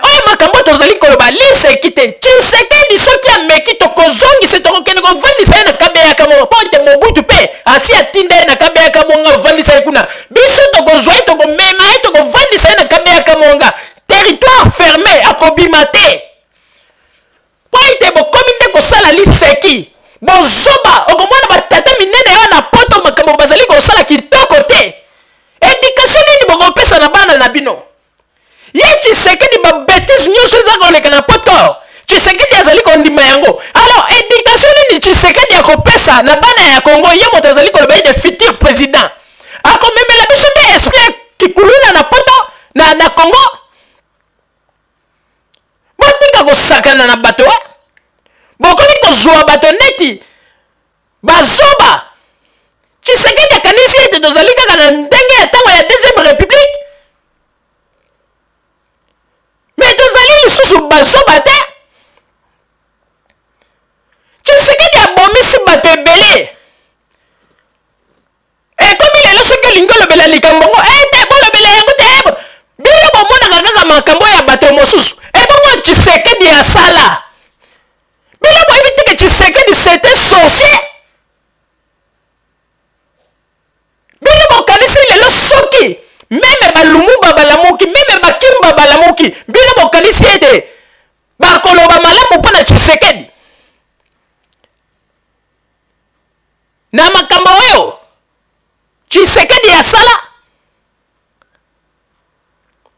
Oyo makambo tozali koloba liseki te. Tshisekedi soki ameki, tokozongisa, tokokende kovandisa ye na Kabeya Kamwanga, mpo ete Mobutu mpe asi atinda ye na Kabeya Kamwanga, ovandisa ye kuna. Biso tokozwa ye, tokomema ye, tokovandisa ye na Kabeya Kamwanga, territoire fermé, akobima te, mpo ete bokomi nde kosala liseki, bozoba. Okomona batata minene awa na Poto, makambo bazali kosala kitoko te. Éducation nini bokopesa na bana na bino? Ye Tshisekedi, babêtises nyonso eza koleka na Poto, Tshisekedi azali kondima yango. Alors éducation nini Tshisekedi akopesa na bana ya Congo? Ye moto azali koloba ye de futur président, akomemela biso nde esprit ya kikuluna na Poto, na Congo. Botika kosakana na bato, eh? Bokomi kozwa bato neti bazoba. Tshisekedi akanisi ete tozali kaka na ndenge ya ntango ya deuxième république, mais tozali lisusu bazoba te. Tshisekedi abomisi bato ebele. Ekomi lelo soki olingi olobela likambo ngo ete bolobela yango te, bino bomonaka kaka makambo ya bato mosusu. Ebongo Tshisekedi asala, bino boyebi te ke Tshisekedi c'était sorcier? Bino bokanisi lelo soki même baLumumba balamuki, même baKimba balamuki, bino bokanisi ete bakoloba malamu mpo na Tshisekedi na makambo oyo Tshisekedi asala?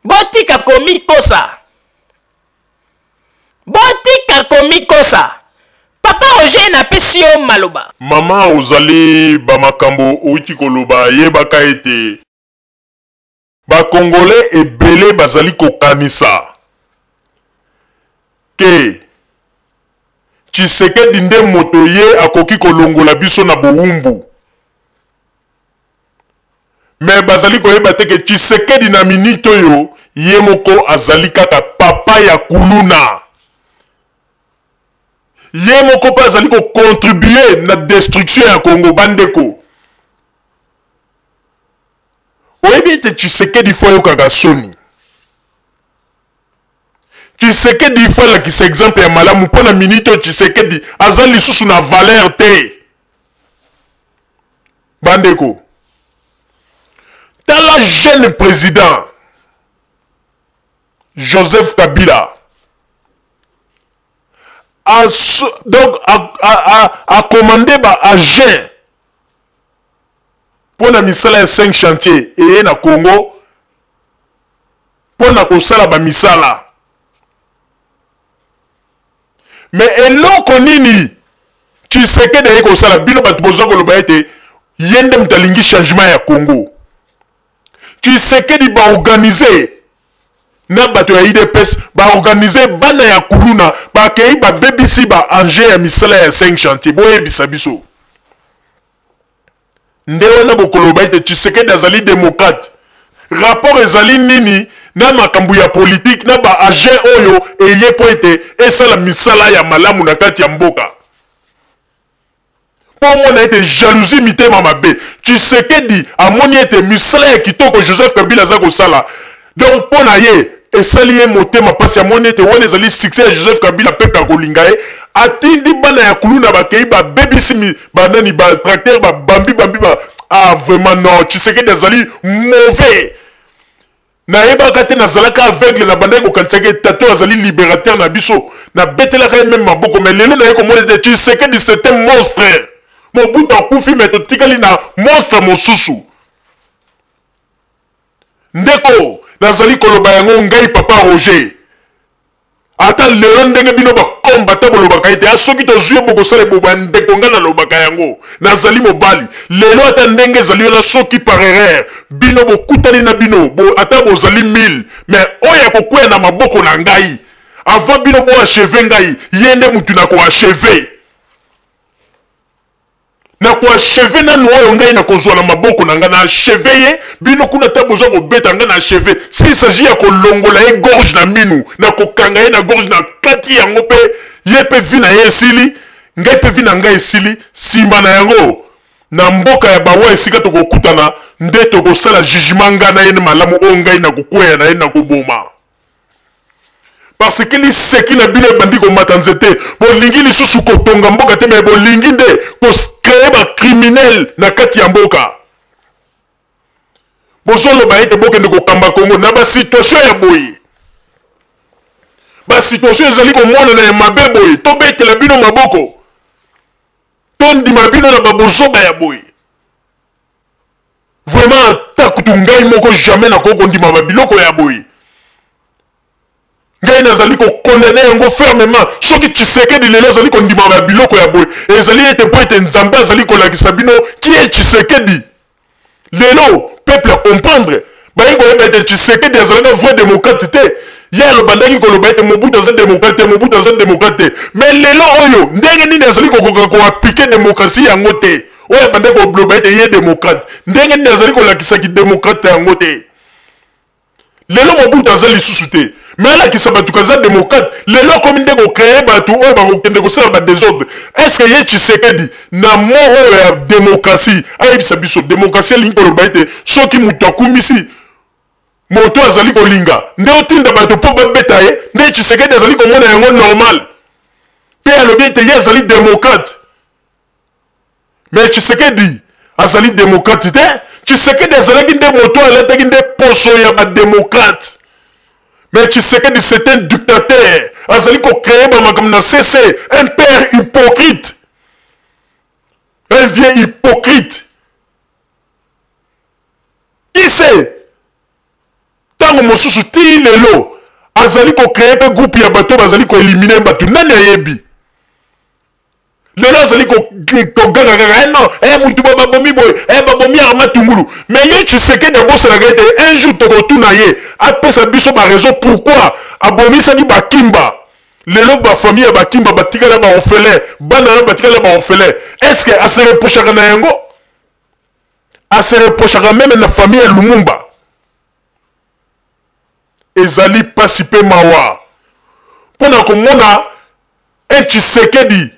Botika komikosa, botika komikosa. Papa Roger, napesi yo maloba. Mama, ozali bamakambo outi koloba, yebaka ete bakongolais ebele bazali kokanisa ke Tshisekedi nde moto ye akoki kolongola biso na bowumbu. Mais bazali koyeba te ke Tshisekedi na minute oyo ye moko azali kaka papa ya kuluna. Ye moko mpe azali kocontribue na destruction ya Congo. Bandeko, oyebi ete Tshisekedi faut ayokaka soni. Tshisekedi faut alakisa exemple ya malamu mpo na minute oyo Tshisekedi aza lisusu na valeur te. Bandeko, tala jeune président Joseph Kabila donc acommandé ba agent mpo na misala ya 5 chantier eye na Congo mpo na kosala bamisala. Mais eloko nini Tshisekedi aye kosala? Bino bato boza koloba ete ye nde moto alingi changement ya Congo. Tshisekedi baorganize na bato ya UDPS, baorganize bana ya kuluna, bakei babebisi ba engin ya misala ya 5 chantier. Boyebisa biso nde wana bokoloba ete Tshisekedi azali démocrate. Rapport ezali nini na makambo ya politike na ba agent oyo eye mpo ete esala misala ya malamu na kati ya mboka? Mpo omona ete jalousie, mitema mabe. Tshisekedi amoni ete misala ya kitoko Joseph Kabila aza kosala, donc mpo na ye esali ye motema mpasi. Amoni ete wana ezali succès ya Joseph Kabila, peuple akolinga ye. Atindi bana ya kuluna, bakei babebisi banani, batracteur, babambi bambi ba. Ah, vraiment non, Tshisekedi azali mauvais. Nayebaka te, nazalaka aveugle. Nabandaki kokanisaka ete tato azali libérateur na biso, nabetelaka ye même maboko. Mais lelo naye komona ete Tshisekedi c'est un monstre. Mobutu akufi, mais totikali na monstre mosusu. Ndeko, nazali koloba yango ngai papa Roger, ata lelo ndenge bino bakombata bolobaka ete a soki tozwi yo bokosala eboba, ndeko, ngai nalobaka yango, nazali mobali. Lelo ata ndenge ezali wana, soki par erreur bino bokutani na bino ata bozali 1000, mais oyo akokwea na maboko na ngai avant bino boachever ngai, ye nde mutu na koachever. Na ko achever nanu oyo ngai nakozwa na maboko na ngai, na achever ye, bino kuna ata boza kobeta ngai na achever. S'il s'agit ya kolongola ye gorge na minu, na kokanga ye na gorge, na kati yango mpe ye mpe vie na ye esili, ngai mpe vie na ngai esili, sima na yango na mboka ya bawa esika tokokutana nde tokosala jugement ngai na ye malamu oyo ngai nakokweya na ye nakoboma. Parce que liseki na bino ebandi komata nzete, bolingi lisusu kotonga mboka te, mais bolingi nde ko créer ba criminels na kati ya mboka. Bozoloba ete bokende kokamba Congo na ba situation ya boye, ba situation ezali komonana ya mabe boye, tobetela bino maboko, tondima bino na ba bozoba ya boye. Vraiment ata kutu ngai moko jamais nakoki kondima ba biloko ya boye. Ngai nazali kokondane yango fermement. Soki Tshisekedi lelo azali kondima ba biloko ya boye, ezali ete mpo ete Nzambe azali kolakisa bino qui est Tshisekedi. Lelo peuple a comprendre, baye koyeba ete Tshisekedi azalaka vrai démocrate te. Ye alobandaki koloba ete Mobutu aza démocrate te, Mobutu aza démocrate te. Mais lelo oyo ndenge nini azali kokoka ko appliquer démocratie yango te? Oyo abandaki koloba ete ye démocrate, ndenge nini azali kolakisa ki démocrate yango te? Lelo Mobutu aza lisusu te, mais alakisa bato kaza démocrate. Lelo akomi nde kocree bato oyo bakokende kosala ba désordre. Est-ce que ye Tshisekedi na mot oyo ya démocratie ayebisa biso démocratie elingi koloba ete soki moto akumisi moto azali kolinga nde otinda bato mpo babeta ye, nde Tshisekedi azali komona yango normal mpe alobi ete ye azali démocrate. Mais Tshisekedi azali démocrate te. Tshisekedi azalaki nde moto alataki nde poso ya ba démocrate. Mais Tshisekedi c'est un dictateur, azali ko créer ba makambo na CC, un père hypocrite, un vieux hypocrite. Qui sait ntango mosusu ti lelo azali ko créer mpe groupe ya bato bazali ko éliminer bato, nani ayebi? Lelo azali koganga kaka, eh non, eh mutu ba babomi boye, eh babomi Armand Tungulu. Mais ye Tshisekedi abosanaka ete un jour tokotuna ye apesa biso ba raison pourquoi abomisaki Bakimba. Lelo ba famille ya Bakimba batikala ba orphelin, bana na batikala ba orphelin. Est-ce que a se reprochaka na yango? A se reprochaka meme na famille ya Lumumba. Ezali pasi pe mawa pona komona un Tshisekedi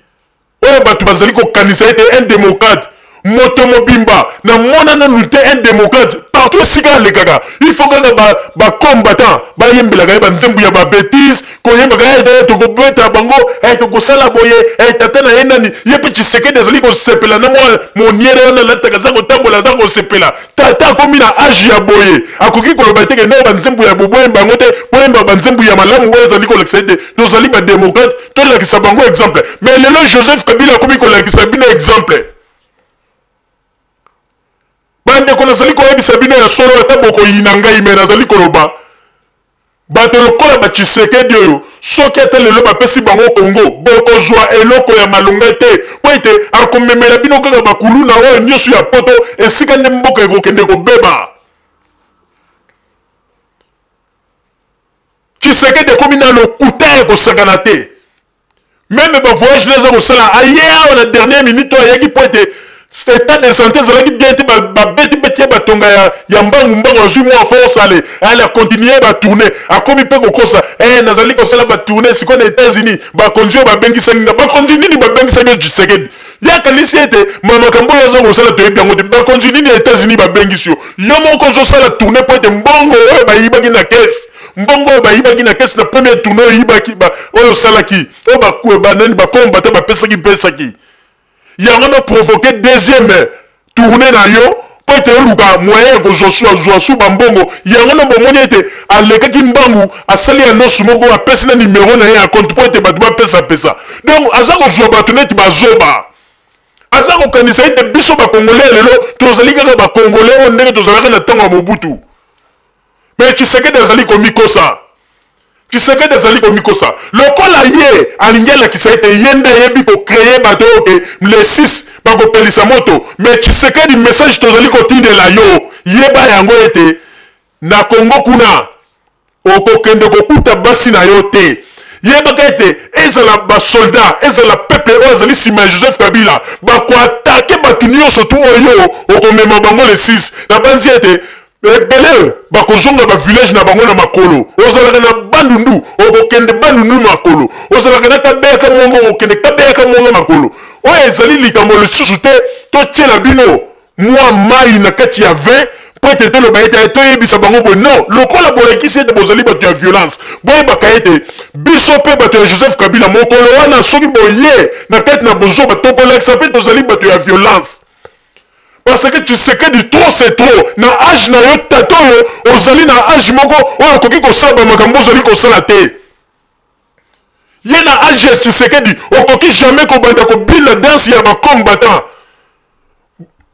oyo bato bazali kokanisa ete un démocrate, moto mobimba na mona nanu te un démocrate partout esika alekaka il faut kaka ba combattant bayembelaka ye banzembo ya ba bêtises, koyembaka ye eh, tokobeta bango eh, tokosala boye eh, tata na ye nani. Ye mpe Tshisekedi azali kosepela na mwa moniere wana alataka, aza kotambola, aza kosepela. Tata akomi na age ya boye, akoki koloba te ke nao banzembo ya boboyemba yango te, boyemba banzembo ya malamu oyo ezali kolakisa ete tozali ba démocrate, tolakisa bango exemple. Mais lelo Joseph Kabila akomi kolakisa bino exemple. Bandeko, nazali koyebisa bino ya solo, ata bokoyina ngai, me nazali koloba bato lokola ba Tshisekedi oyo soki ata lelo bapesi bango Congo, bokozwa eloko ya malonga te, mpo ete akomemela bino kaka bakuluna oyo nyonso ya poto, esika nde mboka ekokende kobeba. Tshisekedi akomi na lokuta ya kosakana te. Meme ba voyage naza kosala aye awa na dernière minute oyo ayaki mpo ete état de santé ezalaki bien te, babeti beti ye batonga ya mbangu mbangu, azwi mwa force, ale ale akontinue ba tourner, akomi mpe kokosa eh, nazali kosala ba tourner sikoyo na États-Unis, bakonzi oyo babengisaki nga, bakonzi nini babengisaki yo Tshisekedi? Ye akanisi ete makambo oyo aza kosala toyebi yango te. Bakonzi nini ya États-Unis babengisi yo? Yo moko ozosala tourner mpo ete mbongo oyo bayibaki na caisse, mbongo oyo bayibaki na caisse na première tournée oyo oyibaki, oyo osalaki, oyo banani bakombata bapesaki pesaki yango na provoquer deuxième tournée na yo mpo ete oluka moyen ya kozwa su bambongo yango. Na bomoni ete alekaki mbangu, asali annonce moko, apesi na numero na ye ya compte mpo ete bato bapesapesa. Donc aza kozwa bato neti bazoba, aza kokanisa ete biso bakongolais lelo tozali kaka bakongolais oyo ndenge tozalaka na ntango ya Mobutu. Mais Tshisekedi azali komikosa, Tshisekedi azali komikosa lokola ye alingi alakisa ete ye nde ayebi kocreye bato oyo ke le 6 bakopelisa moto. Mais Tshisekedi, message tozali kotindela yo, yeba yango ete na Congo kuna okokende kokuta basi na yo te. Yebaka ete ezala ba soldats, ezala peuple oyo azali nsima ya Joseph Kabila, bakoatake bato nyonso tu oyo okomema bango le 6. Nabanzi ete ebele bakozonga ba village na bango na makolo. Ozalaka na Bandundu, okokende Bandundu makolo. Ozalaka na Kabeyaka Mwanga, okokende Kabeyaka Mwanga makolo. Oyo ezali likambo lisusu te totiela bino mwa mai na kati ya vin mpo ete toloba ete toyebisa bango boye. Non, lokola bolakisi ete bozali bato ya violence, boyebaka ete biso mpe bato ya Joseph Kabila mokolo wana soki boye na kati na bozoba, tokolakisa mpe tozali bato ya violence. Parce que Tshisekedi, trop c'est trop. Na age na yo, tata oyo ozali na age moko oyo okoki kosala bamakambo ozali kosala te. Ye na age ya Tshisekedi okoki jamais kobanda kobina danse ya bacombattant.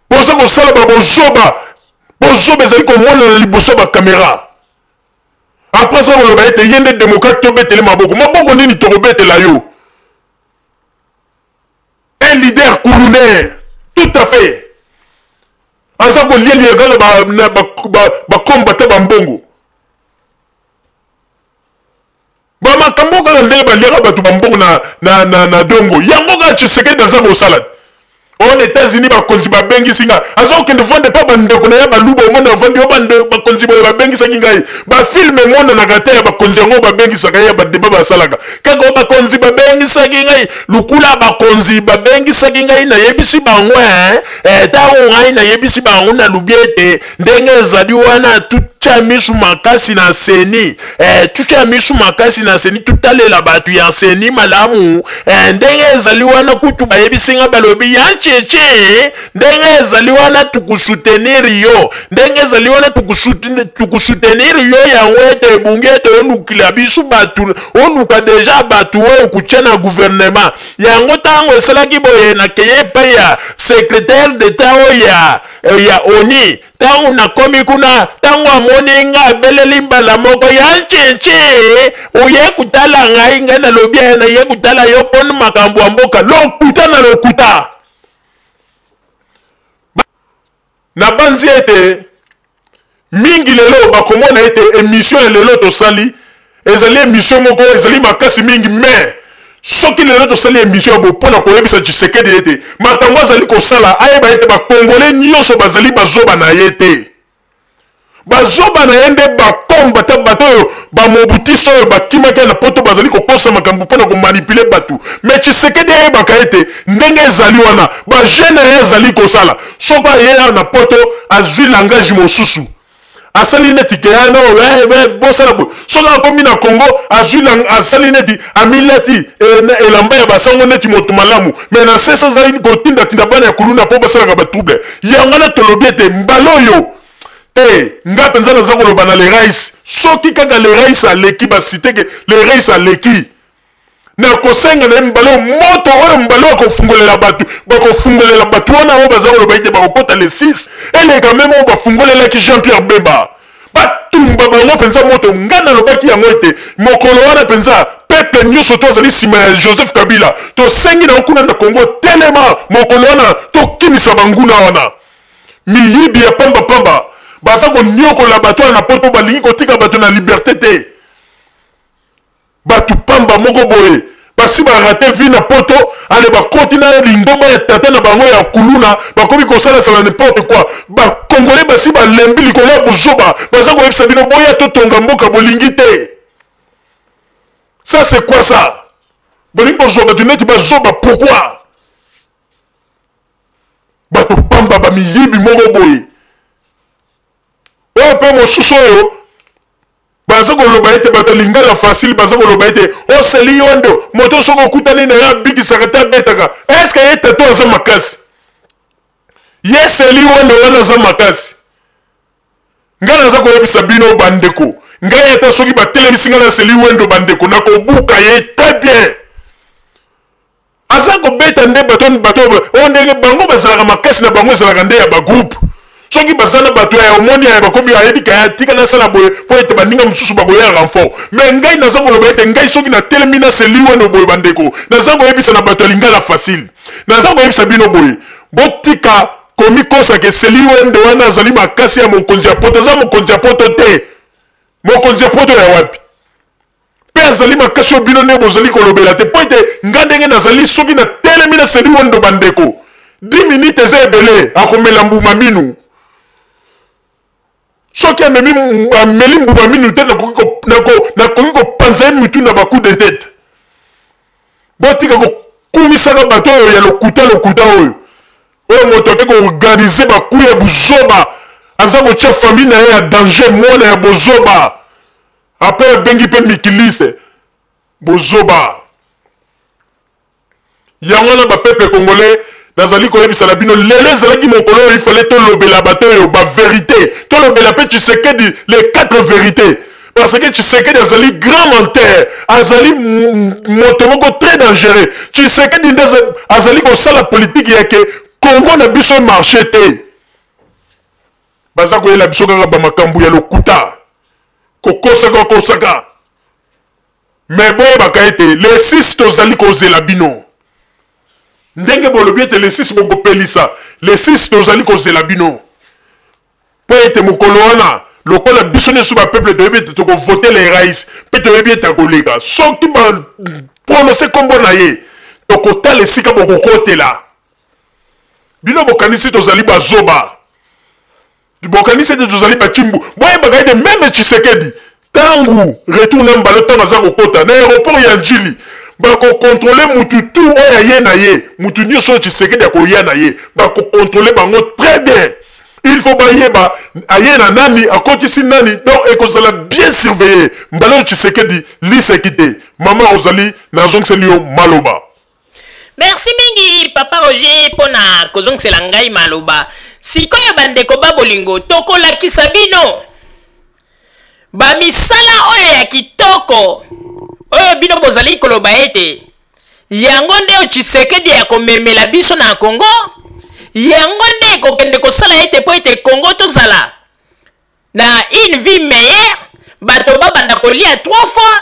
Boza kosala babozoba, bozoba ezali komonana liboso ya bakamera. Après ça koloba ete ye nde démocrate, tobetele maboko. Maboko nini tokobetela yo? Un leader kulunaire, tout à fait. Aza kolielia kaka bakombata bambongo, bamakambo kaka ndenge baliaka bato bambongo na dongo yango kaka Tshisekedi aza kosala. Oyo na États-Unis, bakonzi babengisi nga, aza kokende vande mpa bandeko na ye baluba. Omona avandi o bakonzi boye babengisaki ngai, bafilme emonanaka te ya bakonzi yango babengisaka ye, ya badeba basalaka kaka oyo bakonzi babengisaki ngai. Lukula bakonzi babengisaki ngai, nayebisi bango ntango ngai nayebisi bango, nalobi ete ndenge ezali wana, tutya misu makasi na CENI, tutya misu makasi na CENI, tutalela bato ya CENI malamu. Ndenge ezali wana, kutu bayebisi nga, balobi ya ncheche, ndenge ezali wana tukusoutenir yo, ndenge ezali wana tukusoutenir yo. Yango ete ebungi ete olukila biso bato, oluka déjà bato oyo kutya na gouvernement. Yango ntango esalaki boye, nakeye epai ya secrétaire d'État oyo ya ONU. Ntango nakomi kuna, ntango amoni nga, abeleli mbala moko: "Ya ncinci, oye kotala ngai?" Ngai nalobi: "Naye kotala yo mpona makambo ya mboka." Lokuta na lokuta. Nabanzi ete mingi lelo bakomona ete émission ya lelo tosali ezali émission moko ezali makasi mingi. Mais soki lelo tosali émission ya bo mpona koyebisa Tshisekedi ete makambo azali kosala, ayeba ete bakongole nyonso bazali bazoba na ye te. Bazoba na ye nde bakombata, bato oyo bamobutisi, oyo bakimaki na Poto, bazali kokosa makambo mpona komanipuler bato. Mais Tshisekedi ayebaka ete ndenge ezali wana, bajeune ye azali kosala, soki aye awa na Poto, azwi langage mosusu, asali neti ke no bosala boye. Soki akomi na Congo, azwi, asali neti amilati elamba ya basango, neti moto malamu, mais na sese azali kotindatinda bana ya kuluna mpo basalaka batrouble. Yango wana tolobi ete mbala oyo te, nga mpenza naza koloba na le rais, soki kaka le rais aleki, basite ke le rais aleki na kosenga na ye, mbala oyo moto oyo, mbala oyo akofungolela bato, bakofungolela bato wana oyo baza koloba ete bakokɔta le 6, eleka même oyo bafungolelaki Jean Pierre Bemba. Batumba bango mpenza moto. Ngai nalobaki yango ete mokolo wana mpenza, peuple nyonso to azali nsima ya Joseph Kabila, tosengi na yo kuna na Kongo, telema mokolo wana, tokimisa banguna wana, miyibi ya pambapamba baza koniokola bato wana na Poto. Balingi kotika bato na liberté te. Bato pamba moko boye basi barater vie na Poto, ale bakoti na lingomba ya tata na bango ya kuluna, bakomi kosalasala n'importe quoi. Bakongole basi balembi likolo ya buzoba. Baza koyebisa bino boya totonga mboka, bolingi te. Ça c'est quoi ça? Bolingi bozwa bato neti bazoba, pourquoi? Bato pamba, bamiyibi moko boye. Oyo mpe mosusu oyo baza koloba ete bato Lingala Facile, baza koloba ete oseli yo ndo moto soki okutani na ye abikisaka te, abetaka. Eske ye tato aza makasi? Ye seli wando wana aza makasi? Ngai naza koyebisa bino bandeko, ngai ata soki batelemisi ngai na seli wendo, bandeko, nakobuka ye très bien. Aza kobeta nde bato, bato oyo ndenge bango bazalaka makasi na bango ezalaka nde ya bagroupe. Soki baza na bato ya omoni ya bakomi, ayebi kaya tika nasala boye mpo ete baninga mosusu bakoya renfort. Mais ngai naza koloba ete ngai soki natelemi na seli wana boye, bandeko, naza koyebisa na bato ya Lingala Facile, naza koyebisa bino boye: botika komikosa ke seli wende wana azali makasi ya mokonzi ya Poto. Aza mokonzi ya Poto te. Mokonzi ya Poto ya wapi? Mpe azali makasi oyo bino nde bozali kolobela te, mpo ete nga ndenge nazali, soki natelemi na Seli Wendo, bandeko, 10 minutes eza ebele, akomela mbuma minu. Soki amemi ameli mbuma minu te, nakoki kopanza ye mutu na ba coup de tete. Botika kokumisaka bato oyo ya lokuta lokuta oyo oyo moto ake koorganize baku ya buzoba, aza kotia famille na ye ya danger, mwana ya bozoba, apres abengi mpe mikiliste bozoba. Yango wana bapeuple congolais, nazali koyebisa na bino, lelo ezalaki mokolo oyo ifale tolobela bato oyo baverité, tolobela mpe Tshisekedi les quatre vérités, parce que Tshisekedi azali grand menteur, azali moto moko très dangereux. Tshisekedi nde azali kosala politike ya ke Congo na biso marché te. Baza koyela biso kaka bamakambo ya lokuta, kokosaka kosaka. Me boyebaka ete le 6 tozali kozela bino. Ndenge bolobi ete le 6 bokopelisa, le 6 tozali kozela bino, mpo ete mokolo wana, lokola biso nyonso bapeuple toyebi ete tokovote le rais, mpe toyebi ete akoleka. Soki baprononse nkombo na ye, tokotala esika bokokotela. Bino bokanisi tozali bazoba, bokanisi ete tozali bachimbu. Boyebaka ete meme Tshisekedi, ntango retour na mbala, ntango aza kokota na aéroport ya Njili, bakokontrole mutu tu oyo aye na ye. Mutu nyonso oyo Tshisekedi akoya na ye, bakokontrole bango très bien. Il faut bayeba aye na nani, akotisi nani, donc ekozala bien surveillé. Mbala oyo Tshisekedi liseki te. Mama ozali, nazongiseli yo maloba. Merci mingi papa Roger mpo na kozongisela ngai maloba. Sikoyo bandeko ba bolingo, tokolakisa bino bamisala oyo ya kitoko oyo bino bozali koloba ete yango nde oyo Tshisekedi ya komemela biso na Congo, yango nde ekokende kosala ete mpo ete Congo tozala na une vie meilleure, bato babanda kolia 3 fois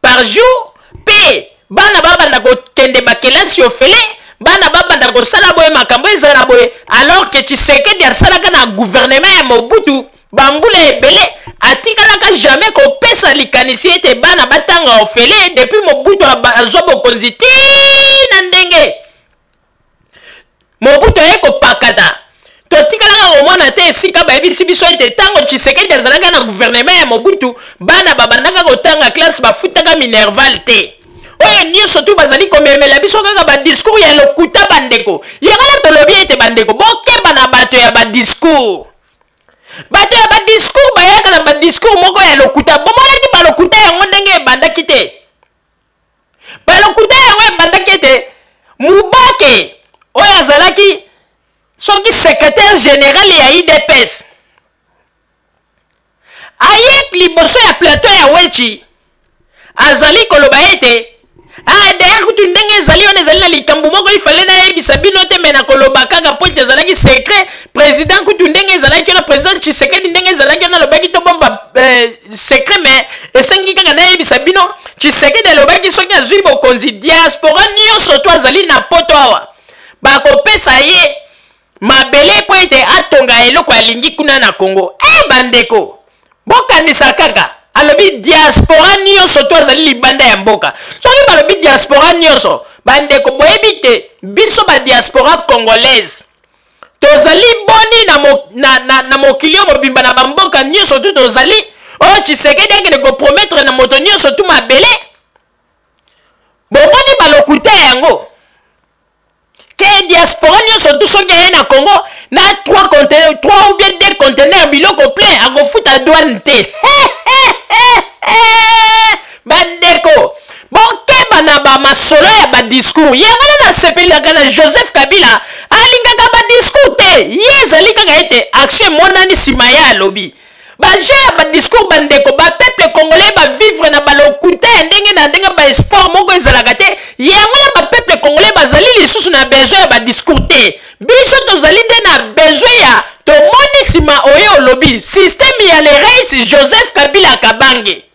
par jour, mpe bana babanda kokende bakelasi ofele, bana babanda kosala boye, makambo ezala boye, alors que Tshisekedi asalaka na gouvernement ya Mobutu bambula ebele, atikalaka jamais kopesa likanisi ete bana batanga ofele depuis Mobutu azwa bokonzi ti na ndenge Mobutu aye kopakata. Totikalaka komona te esika bayebisi biso ete ntango Tshisekedi azalaka na gouvernement ya Mobutu, bana babandaka kotanga classe, bafutaka minerval te. Oyo nyonso tu bazali komemela biso kaka badiscours ya lokuta bandeko. Yango wana tolobi ete bandeko, bokeba na bato ya badiscours. Bato ya badiscours bayaka na badiscours moko ya lokuta. Bomonaki balokuta yango ndenge ebandaki te. Balokuta yango ebandaki ete Mubake oyo azalaki soki secrétaire général ya UDPS aye liboso ya plateau ya Wechi, azali koloba ete ah, d'ailleurs kutu ndenge ezali wana, ezali na likambo moko ifale nayebisa bino te, me nakoloba kaka po ete ezalaki secret. Président kutu ndenge ezalaki wana, président Tshisekedi ndenge ezalaki wana, alobaki tobomba secret, me esengi kaka nayebisa bino. Tshisekedi alobaki soki azwi bokonzi, diaspora nyonso to azali na poto awa bakopesa ye mabele mpo ete atonga eloko alingi kuna na Congo. Bandeko, bokanisa kaka, alobi diaspora nyonso to azali libanda ya mboka. Soki balobi diaspora nyonso, bandeko, boyebi te biso ba diaspora congolaise tozali boni na mokili oyo mobimba, na bamboka nyonso tu tozali, oyo Tshisekedi akende kopromettre na moto nyonso tu mabele. Bomoni balokuta yango ke diaspora nyonso tu soki aye na Congo na 3 conteneurs, 3 ou bien 2 conteneurs biloko plein, akofuta douane te. Bandeko, bokeba na bamasolo ya badiscours. Yango wana nasepelaka na Joseph Kabila, alingaka badiscours te. Ye ezali kaka ete action emonani nsima ye alobi. Baje ya badiscours, bandeko, bapeuple congolais bavivre na balokuta ya ndenge na ndenge, baespoir moko ezalaka te. Yango na bapeuple congolais bazali lisusu na besoin ya badiscours te. Biso tozali nde na besoin ya tomoni nsima oyo olobi systeme ya le reis Joseph Kabila Kabange.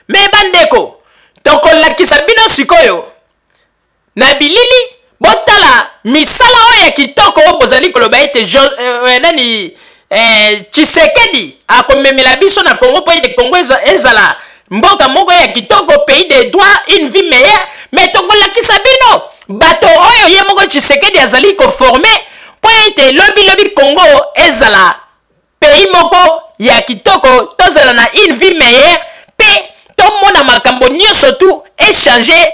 Me bandeko, tokolakisa bino sikoyo na bilili, botala misala oyo ya kitoko oyo bozali koloba ete nani Tshisekedi akomemela biso na Congo mpo ete Congo ezala Mboka moko ya kitoko, pays de droit, une vie meilleure. Mais tokolakisa bino bato oyo ye moko Tshisekedi azali koforme mpo ete lobi lobi Congo ezala pays moko ya kitoko, tozala na une vie meilleure mpe tomona makambo nyonso tu echange.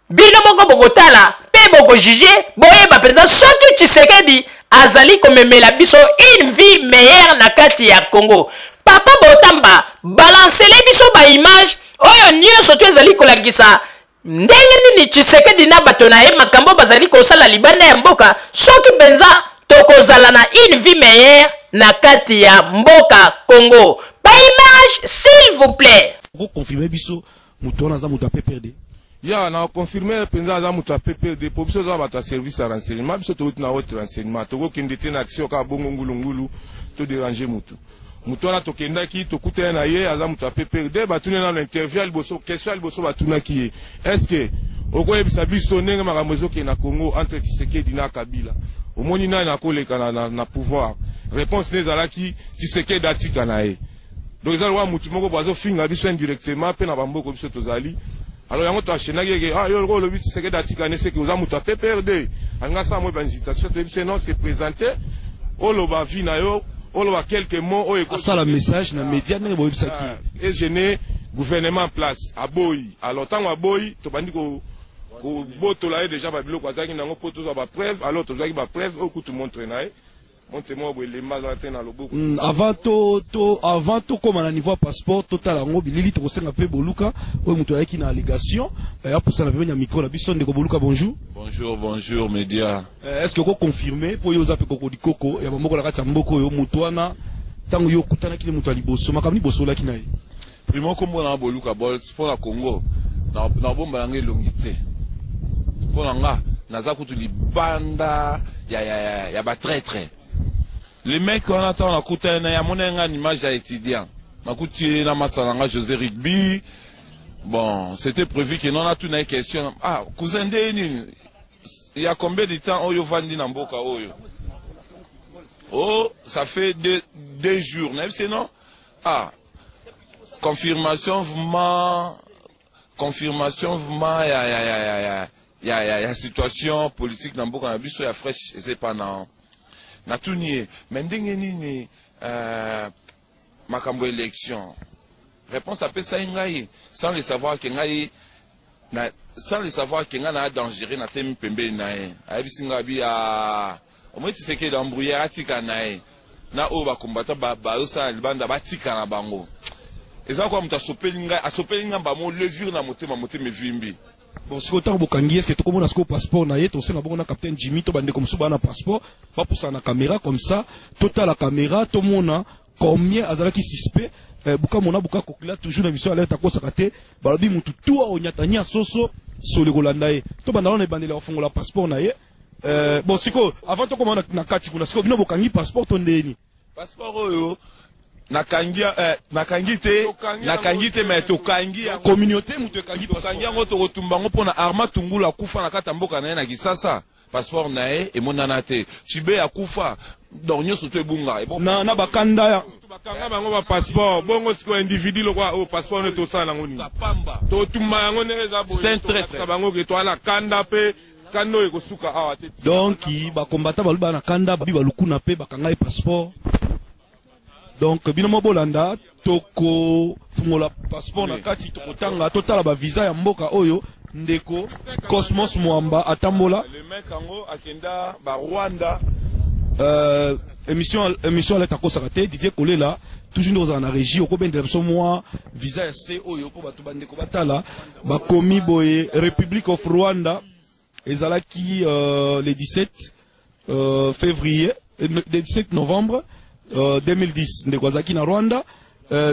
Bino moko bokotala mpe bokojuge, boyeba mpenza soki Tshisekedi azali komemela biso une vie meilleure na kati ya Congo. Papa Botamba, balancele biso ba image oyo nyonso to ezali kolakisa ndenge nini Tshisekedi na bato na ye makambo bazali kosala libanda ya mboka, soki mpenza tokozala na une vie meilleure na kati ya mboka Congo. Ba image s'il vous plaît. Okoconfirme biso moto wana aza moto ya PPRD? Ya na confirme mpenza aza moto ya PPRD, mpo biso toza bato ya service ya renseignement, biso touti na haute renseignement, tokokende te na action kaka bongo ngulungulu toderange motu. Moto wana tokendaki tokutani na ye, aza moto ya PPRD. Batuni nano interview ya liboso, question ya liboso batunaki ye: est ce que okoyebisa biso ndenge makambo ezokende na Congo entre Tshisekedi na Kabila, omoni nani akoleka na pouvoir? Réponse ne ezalaki: Tshisekedi atika na ye. Donc eza lokola motu moko bo azofinga biso indirectement mpe na bamboka biso tozali. Alors yango toachenaki eke: ah, yo lokola olobi Tshisekedi atika ne, seke oza moto ya PPRD. Alingi asala moi bainvitation, toyebi se non, se présente, oloba vie na yo, oloba quelques mots oyo asala message na média ndenge boyebisaki. Egene gouvernement en place aboyi. Alors ntango aboyi, tobandi kobotola ye déjà babiloko azalaki nango mpo tozwa bapreuve. Alors tozwaki bapreuve oyo kutu montre na ye, montre moko boye elemba azala te na loboko. Avant tokóma na niveau ya passeport, totala yango bilili. Tokosenga mpe Boluka oyo moto ayaki na allégation, apusana pembeni ya micro na biso. Ndeko Boluka, bonjour. Bonjour, bonjour, média. Est ce que okoconfirme, mpo oyo oza mpe kokodikoko ya bamoko na kati ya mboka oyo, moto wana ntango yo okutanaki ne moto ya liboso, makambo nini bosololaki na ye? Primo, kombo na Boluka Bolt. Mpo na Congo, na bomba yanga elongi te. Mpo na nga, naza kutu libanda ya batraître. Le mec wana, ntango nakutani na ye, amoni nga na image ya étudiant. Nakuti ye na masa na nga José Rugby. Bon, c'était prévu que non, natuna ye question: ah cousin, nde nini, il y a combien de temps oyo ovandi na mboka oyo? Oh, ça fait 2 jours. Nayebi se non, ah, confirmation vraiment, confirmation vraiment ya situation politique na mboka na biso ya fraîche eza epa na. Natuni ye: mais ndenge nini makambo élection? Réponse apesai ngai, sans le savoir que ngai na, sans le savoir que ngai na dangereux, natemi pembeni na ye, ayebisi ngai abi: omoi Tshisekedi embrouillé, atika na ye na oyo bakombata bazosala libanda, batika na bango. Eza kwa moto asopeli ngai, asopeli ngai mbamo levure na motema, motema evimbi. Bon, sikoyo ntango bokangi, est ce que tokomona sikoyo passeport na ye? Tosenga bongo na capitaine Jimmy to bandeko mosusu baa na passeport, bapusana na caméra, comme ça totala caméra, tomona combien azalaki suspect. Buka mona buka kokila toujours na émission Alerte akosaka te. Balobi mutu tu aonyatanya soso soli kolanda ye. Tobanda wana ebandeli ya kofungola passeport na ye. Bon, sikoyo avant tokoma na kati kuna, sikoyo bino bokangi passeport to ndeni? Passeport oyo nakangi, nakangi te, nakangi te, mais tokangi yango. Communauté moto ekangi. Tokangi yango, tokotumba yango mpona Arma Tungulu akufa na kati ya mboka na ye na Kisasa, passeport na ye emonana te. Chibe akufa, donc nyonso to ebunga. Na bakanda ya Bakanga bango bapasseport bongo. Sikoyo individu lokwa oyo, passeport nde tosala yango nini? Totumba yango ndenge eza boye, bango ke toala kanda mpe kanda oyo ekosuka awa te. Donc bakombata balobi baa na kanda, babi balukuna mpe bakanga ye passeport. Donc bino mo bolanda, tokofungola passeport na kati, tokotanga, totala bavisa ya mboka oyo ndeko Cosmos Mwamba atambola. Le mec yango akenda barwanda. Émission Alerte akosaka te. Didier Kolela toujours nde kozala na régie, okobendela biso mwa visa ya c oyo mpo bato bandeko batala. Bakomi boye République of Rwanda, ezalaki le 17 février, le 17 novembre 2010. Ndeko azalaki na Rwanda.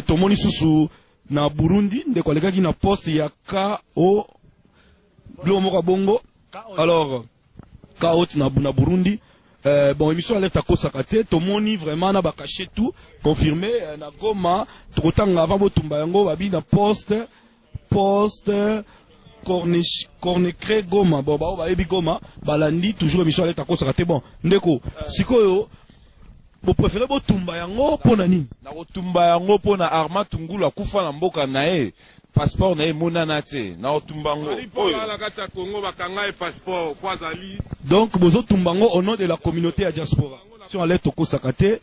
Tomoni susu na Burundi, ndeko alekaki na poste ya ko biloko moko ya bongo. Alors kaot na Burundi. Bon, émission Alerte akosaka te. Tomoni vraiment na bacachet tout confirmé. Na Goma, tokotanga avant botumba yango, babi na poste Cornecre Goma. Bon, bao bayebi Goma balandi toujours émission Alerte akosaka te. Bon ndeko, sikoyo Bopréféré botumba yango mpo na nini? Nakotumba yango mpo na Armand Tungulu akufa na mboka na ye, passeport na ye emonana te. Nakotumba yango oyo. Na kati ya Congo bakanga ye passeport po azali. Donc bozotumba yango au nom de la communauté ya diaspora. Si on tokosaka te,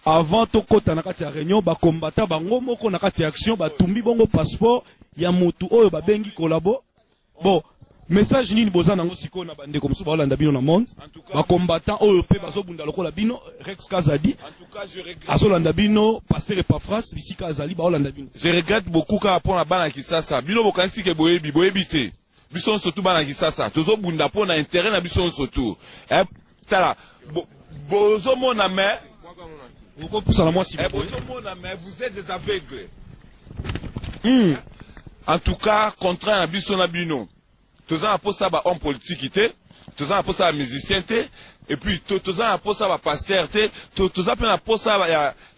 avant tokɔta na kati ya réunion, bakombata bango moko na kati ya action batumbi bongo passeport ya motu oyo babengi collabo. Bon, message nini boza nango sikoyo na bandeko mosusu baolanda bino na monde, bacombattant oyo mpe bazobunda lokola bino? Rex Kazadi azolanda bino, pasteur Epafras bisika azali baolanda bino. Je regrette beaucoup kaka mpo na bana Kisasa. Bino bokanisi ke boyebi, boyebi te. Biso nyonso tu bana Kisasa tozobunda mpo na intérêt na biso nyonso tu. Tala, bozomona me okopusana mwa nsima. Bozomona, mais vous êtes des aveugles. En tout cas, contrat na biso na bino, toza na posa bahomme politique te, toza na posa bamusicien te, et puis toza na posa bapasteur te, toza mpe na posa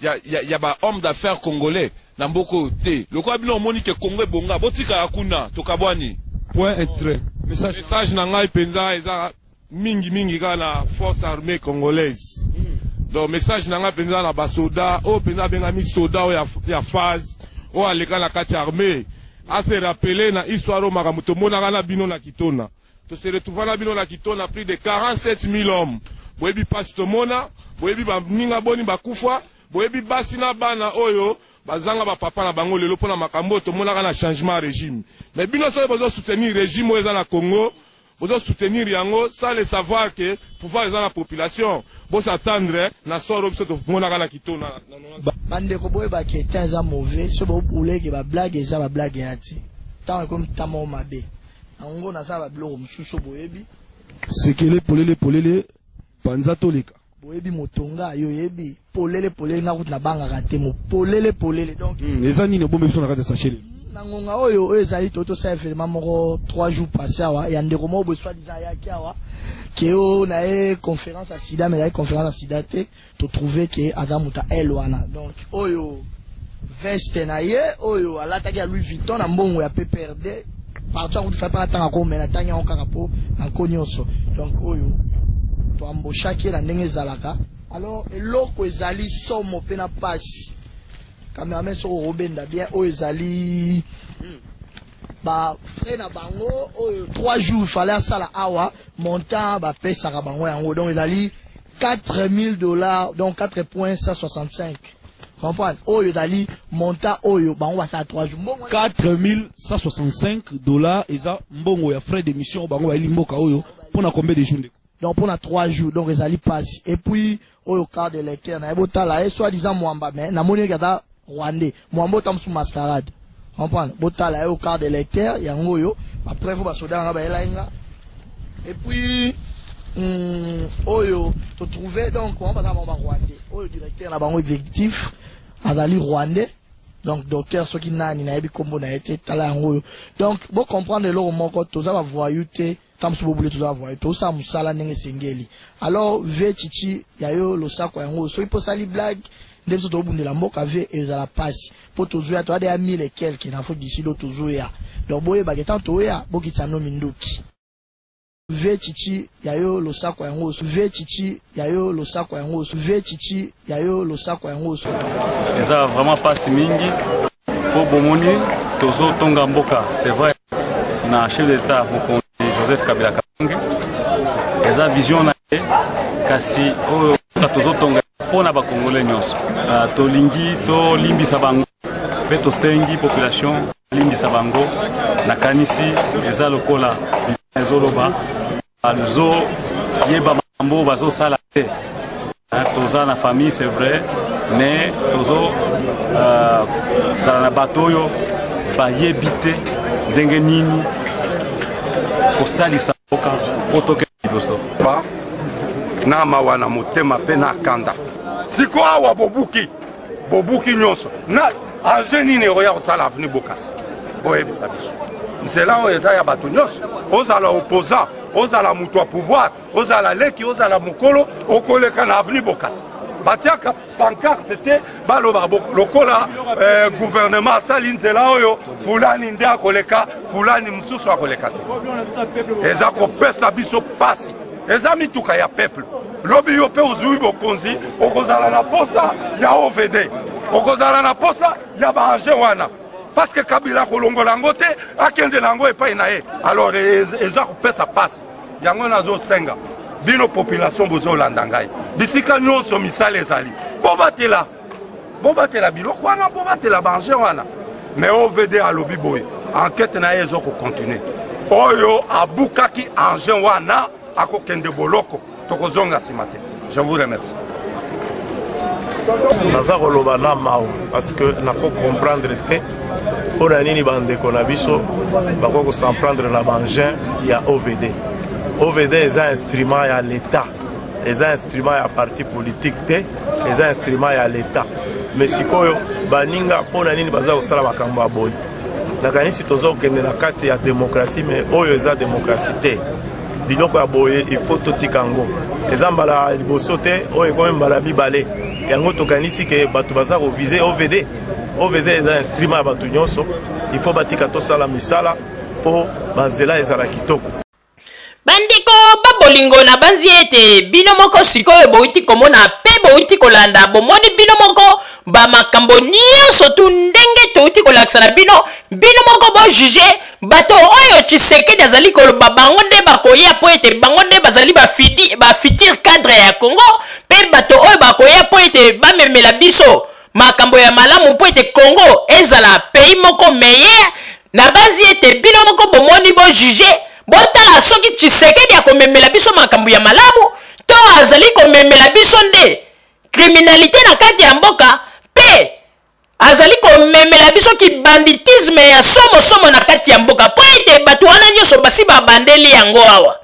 ya bahomme d'affaires congolais na mboka oyo te. Lokola bino omoni ke Congo ebonga, botikala kuna, tokabwani. Point et trait. Message? Message na ngai mpenza eza mingimingi kaka na Force armée congolaise. Donc message na ngai mpenza na basoda oyo mpenza abengami soda oyo ya phase oyo aleka na kati ya armée, ase rappeler na histoire oyo, makambo tomonaka na bino na Kitona. Tose retrouva na bino na Kitona, plus de 47 000 hommes. Boyebi mpasi tomona, boyebi baninga boni bakufa, boyebi basi na bana oyo bazanga bapapa na bango lelo mpona makambo oyo tomonaka na changement ya régime. Mais bino soki bozosoutenir régime oyo eza na Congo, bozosoutenir yango sans le savoir que pouvoir eza na population. Bos'attendre na sort oyo biso tomonaka na Kitona. Bandeko, boyebaka etin eza mauvais. So bobuleke bablague, eza bablague ya te. Ntango ekomi ntango mabe yango, naza babiloko mosusu boyebi. Sekele polele polele, panza toleka. Boyebi motonga yo, oyebi polele polele, nga kutu nabangaka te, mo polele polele donc. Eza nini obombi biso na kati ya sachet lelo? Na ngonga oyo, oyo ezali to tosala événement moko 3 jours passé awa ya ndeko moko boye, soi-disant ayaki awa ke oyo na ye conférence ya sida, mais ezali conférence ya sida te. Totrouve ke aza moto ya ele wana. Donc oyo veste na ye oyo alataki ya Louis Vuitton na mbongo ya PPRD partout, akuti fa mpe natanga komela ntangi yango kaka mpo na nko nyonso. Donc oyo toamboshaki ye na ndenge ezalaka. Alors eloko ezali somo mpe na pasi, cameraman, soki okobenda bien, oyo ezali bafrais na bango oyo 3 jours fallait asala awa, montant bapesaka bango yango. Donc ezali 4000 $, donc 4.165, comprendre? Oyo ezali montant oyo bango basala 3 jours, mbongo. 4165 $ eza mbongo ya frais d'émission oyo bango bayeli mboka oyo mpona combien de jours, ndeko? Donc mpona 3 jours, donc ezali pasi. Et puis oyo carte de lecteur na ye, botala ye, soi-disant Mwamba, mais namoni eke aza rwandais. Mwamba ota mosusu mascarade, comprendre? Botala ye, oyo carte de lecteur yango oyo, bapreuve basoda yanga bayelaki nga. Et puis oyo totrouve, donc bango baza bango barwandais. Oyo directeur na bango exécutif azali rwandais, donc docteur soki nani, nayebi nkombo na ye te. Tala yango oyo. Donc bocomprendre eloko moko, toza bavoyu te. Ta mosusu bobule, toza bavoyu, tozosala mosala ndenge esengeli. Alors ve chichi ya yo, losako yango, soki mpo osali blague nde biso tobundela mboka, ve ezala pasi mpo tozoya, toyade ya mille et quelque na Afrique du Sud oyo tozoya. Donc boyebake ntango toya, bokitisa no minduki. Ve chichi ya yo, losako yango. Ve chichi ya yo, losako yango. Ve chichi ya yo, losako yango. Eza vraiment mpasi mingi mpo bomoni tozotonga mboka, c'est vrai, na chef d'État mokonzi Joseph Kabila Kabange, eza vision na ye, kasi oyo tozotonga mpo na bakongole nyonso. Tolingi tolimbisa bango mpe tosengi population limbisa bango. Nakanisi eza lokola ezoloba, bazoyeba makambo bazosala te. Toza na famille, c'est vrai, mais tozo zala na bato oyo bayebi te ndenge nini kosalisa mboka mpo tokende liboso. Na mawa na motema mpe na kanda. Siko awa bobuki, bobuki nyonso na enjeu nini ekoya kosala avenue Bokasa? Boyebisa biso, nzela oyo eza ya bato nyonso. Ozala opposant, ozala moto ya pouvoir, ozala leki, ozala mokolo, okoleka na avenue Bokasa. Batiaka pancarte te, baloba lokola gouvernement asali nzela oyo, fulani nde akoleka, fulani mosusu akoleka te. Eza kopesa biso pasi. Eza mituka ya peuple. Lobi yo mpe ozwi bokonzi, okozala na posa ya OVD, okozala na posa ya ba engin wana, parce que Kabila akolongola yango te, akende na yango epai na ye. Alors eza kopesa pasi. Yango nazosenga bino population bozolanda ngai bisika nyonso misala ezali, bobatela bobatela biloko wana, bobatela ba engin wana. Mais OVD alobi boye, enquête na ye ezo kocontinue. Oyo abukaki engin wana akokende boloko, tokozonga nsima te. Je vous remercie. Naza koloba na mawa parce que nako comprendre te mpo na nini bandeko na biso bakoki kosan prendre na baengin ya OVD. OVD eza instrument ya l'Etat, eza instrument ya parti politique te, eza instrument ya l'Etat. Mais sikoyo baninga mpo na nini baza kosala makambo ya boye? Nakanisi toza kokende na kati ya demokrasie, mais oyo eza demokrasie te. Biloko ya boye il faut totika yango. Eza mbala liboso te, oyo ekomi mbala mibale. Yango tokanisi ke bato baza kovize OVD. OVD eza instrument ya bato nyonso, il faut batika tosala misala mpo banzela ezala kitoko. Bandeko ba bolingo, nabanzi ete bino moko sikoyo bowuti komona pe bowuti kolanda, bomoni bino moko ba makambo nionso tu ndenge towuti kolakisa na bino, bino moko bo juger bato oyo Tshisekedi azali koloba bango nde bakoya po ete bango nde bazali ba fidi, ba futur cadre ya Congo, pe bato oyo bakoya po ete bamemela biso makambo ya malamu po ete Congo ezala pays moko meilleur. Nabanzi ete bino moko bomoni, bo juger, botala soki Tshisekedi akomemela biso makambo ya malamu to azali komemela biso nde criminalite na kati ya mboka pe azali komemela biso kibanditisme ya somo somo na kati ya mboka, po ete bato wana nyonso basi babandeli yango awa,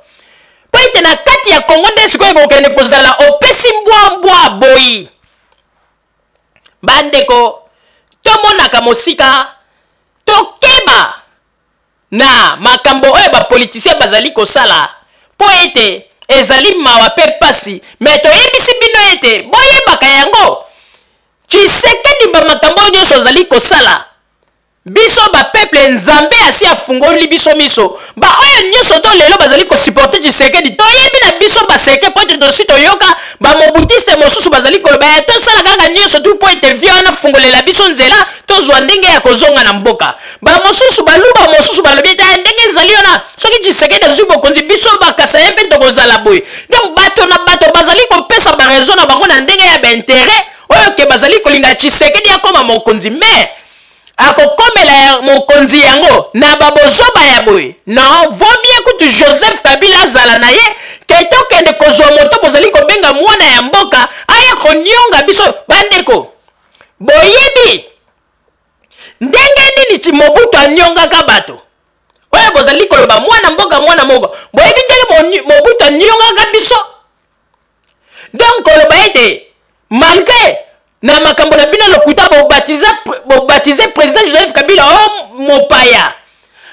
po ete na kati ya Congo nde sikoyo ekokende kozala opesi mbwa mbwa boyi. Bandeko, tomonaka mosika, tokeba na makambo oyo bapolitisien bazali kosala, mpo ete ezali mawa mpe mpasi. Me toyebisi bino ete boyebaka yango, Tshisekedi ba makambo oyo nyonso azali kosala, biso ba peuple Nzambe asi afungoli biso miso. Ba oyo nyonso to lelo bazali kosupporte Tshisekedi, toyebi na biso baseke, mpo ete tosi toyoka ba mobutiste mosusu bazali koloba ya tosala kaka nyonso tu mpo ete vie wana fungolela biso nzela tozwa ndenge ya kozonga na mboka. Ba mosusu baluba mosusu balobi ete ndenge ezali wana soki Tshisekedi azwi bokonzi biso bakasaye mpe tokozala boye. Donc bato na bato bazali kopesa ba raison na bango na ndenge ya ba interet oyo ke bazali kolinga Tshisekedi akoma mokonzi, mais akokomela mokonzi yango na babozoba ya boye. Non, vaut mieux kutu Joseph Kabila azala na ye ke tokende kozwa moto bozali kobenga mwana ya mboka aya konionga biso. Bandeko, boyebi ndenge nini Mobutu aniongaka bato oyo bozali koloba mwana mboka mwana mboka? Boyebi ndenge Mobutu aniongaka biso? Donc koloba ete malgré na makambo na bino lokuta bobatize président Joseph Kabila o mopaya,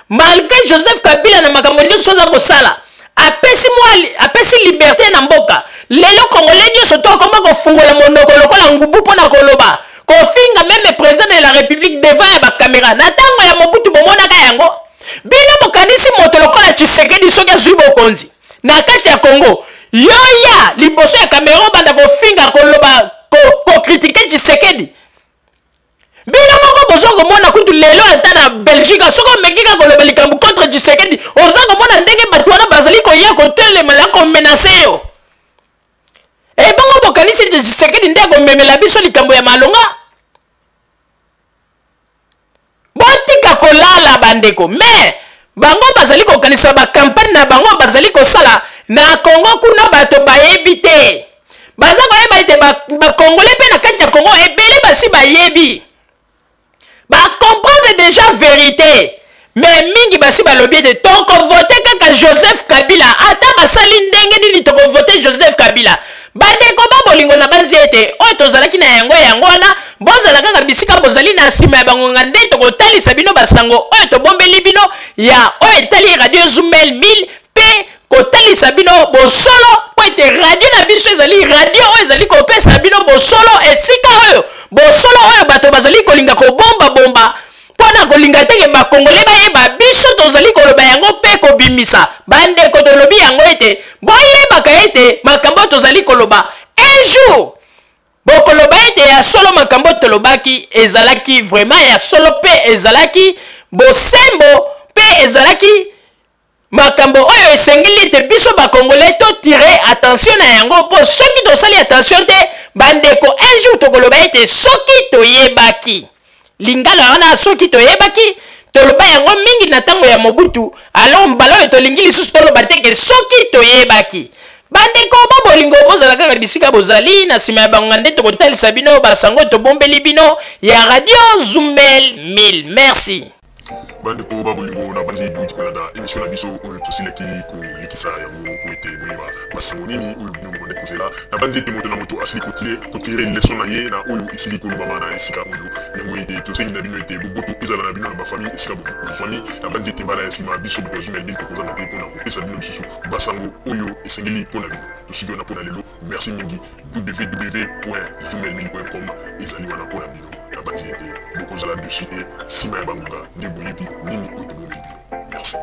malgré Joseph Kabila na makambo nyonso aza kosala, apesi mwa apesi liberté na mboka. Lelo congolais nyonso to akoma kofungola monoko lokola ngubu mpo na koloba kofinga meme président de la république devant ya bakamera. Na ntango ya Mobutu bomonaka yango? Bino bokanisi moto lokola Tshisekedi soki azwi bokonzi na kati ya Congo, yoya liboso ya kamera obanda kofinga, koloba, kokritike ko Tshisekedi? Bino moko boza komona kutu lelo ata na Belgique, soki omeki kaka koloba likambo contre Tshisekedi, oza komona ndenge bato wana bazali koya kotelemela komenase yo. Ebongo bokanisi ete Tshisekedi nde akomemela biso likambo ya malonga? Botika kolala bandeko. Me bango bazali kokanisa bakampagne na bango bazali kosala na Kongo kuna, bato bayebi te, baza koyeba ete bakongole mpe na kati ya Kongo ebele basi bayebi, bacomprendre deja verite. Me mingi basi balobi ete tokovote kaka Joseph Kabila, ata basali ndenge nini tokovote Joseph Kabila. Bandeko ba bolingo, na banzi ete oyo tozalaki na yango yango wana. Bozala kaka bisika bozali na nsima ya bangonga nde tokotalisa bino basango oyo tobombeli bino ya oyo etali Radio Zumel 1000 mpe kotalisa bino bosolo, mpo ete radio na biso ezali radio oyo ezali kopesa bino bosolo, esika oyo bosolo oyo bato bazali kolinga kobombabomba mpo na kolinga teke bakongole bayeba, biso tozali koloba yango mpe. kobimisa. Bandeko, tolobi yango ete boyebaka ete makambo oyo tozali koloba, un jour bokoloba ete ya solo makambo oyo tolobaki ezalaki vraiment ya solo, mpe ezalaki bosembo, mpe ezalaki makambo oyo esengeli ete biso bakongole totire attention na yango. Mpo soki tosali attention te, bandeko, un jour tokoloba ete soki toyebaki. Lingala wana, soki toyebaki, toloba yango mingi na ntango ya Mobutu. Alors mbala oyo tolingi lisusu toloba te ke soki toyebaki. Bandeko ba bolingo, bozala kaka bisika bozali na nsima ya bangonga nde tokotalisa bino basango tobombeli bino ya Radio Zumbel 1000. Merci. Bandeko ba bolingo, na bandi bouti kolanda émission na biso oyo tosilaki kolekisa yango po ete boyeba basango nini oyo bino bobandi kozela. Na bandi ete moto na moto asili kotire leson na ye na oyo esili kolobama na esika oyo. Yango ete tosengi na bino ete boboto ezala na bino na bafamille esika bozwami. Na bandi ete mbala ya nsima, biso bato ya Zumel 1000 tokozanga te mpona kopesa bino lisusu basango oyo esengeli mpo na bino. Tosuki wana mpo na lelo. Merci mingi. www.zumel1000.com ezali wana mpo na bino. Nabanzi ete bokozala dessus te. Nsima ya bangonga nde boyebi nini oyo tobomeli bino. Merci.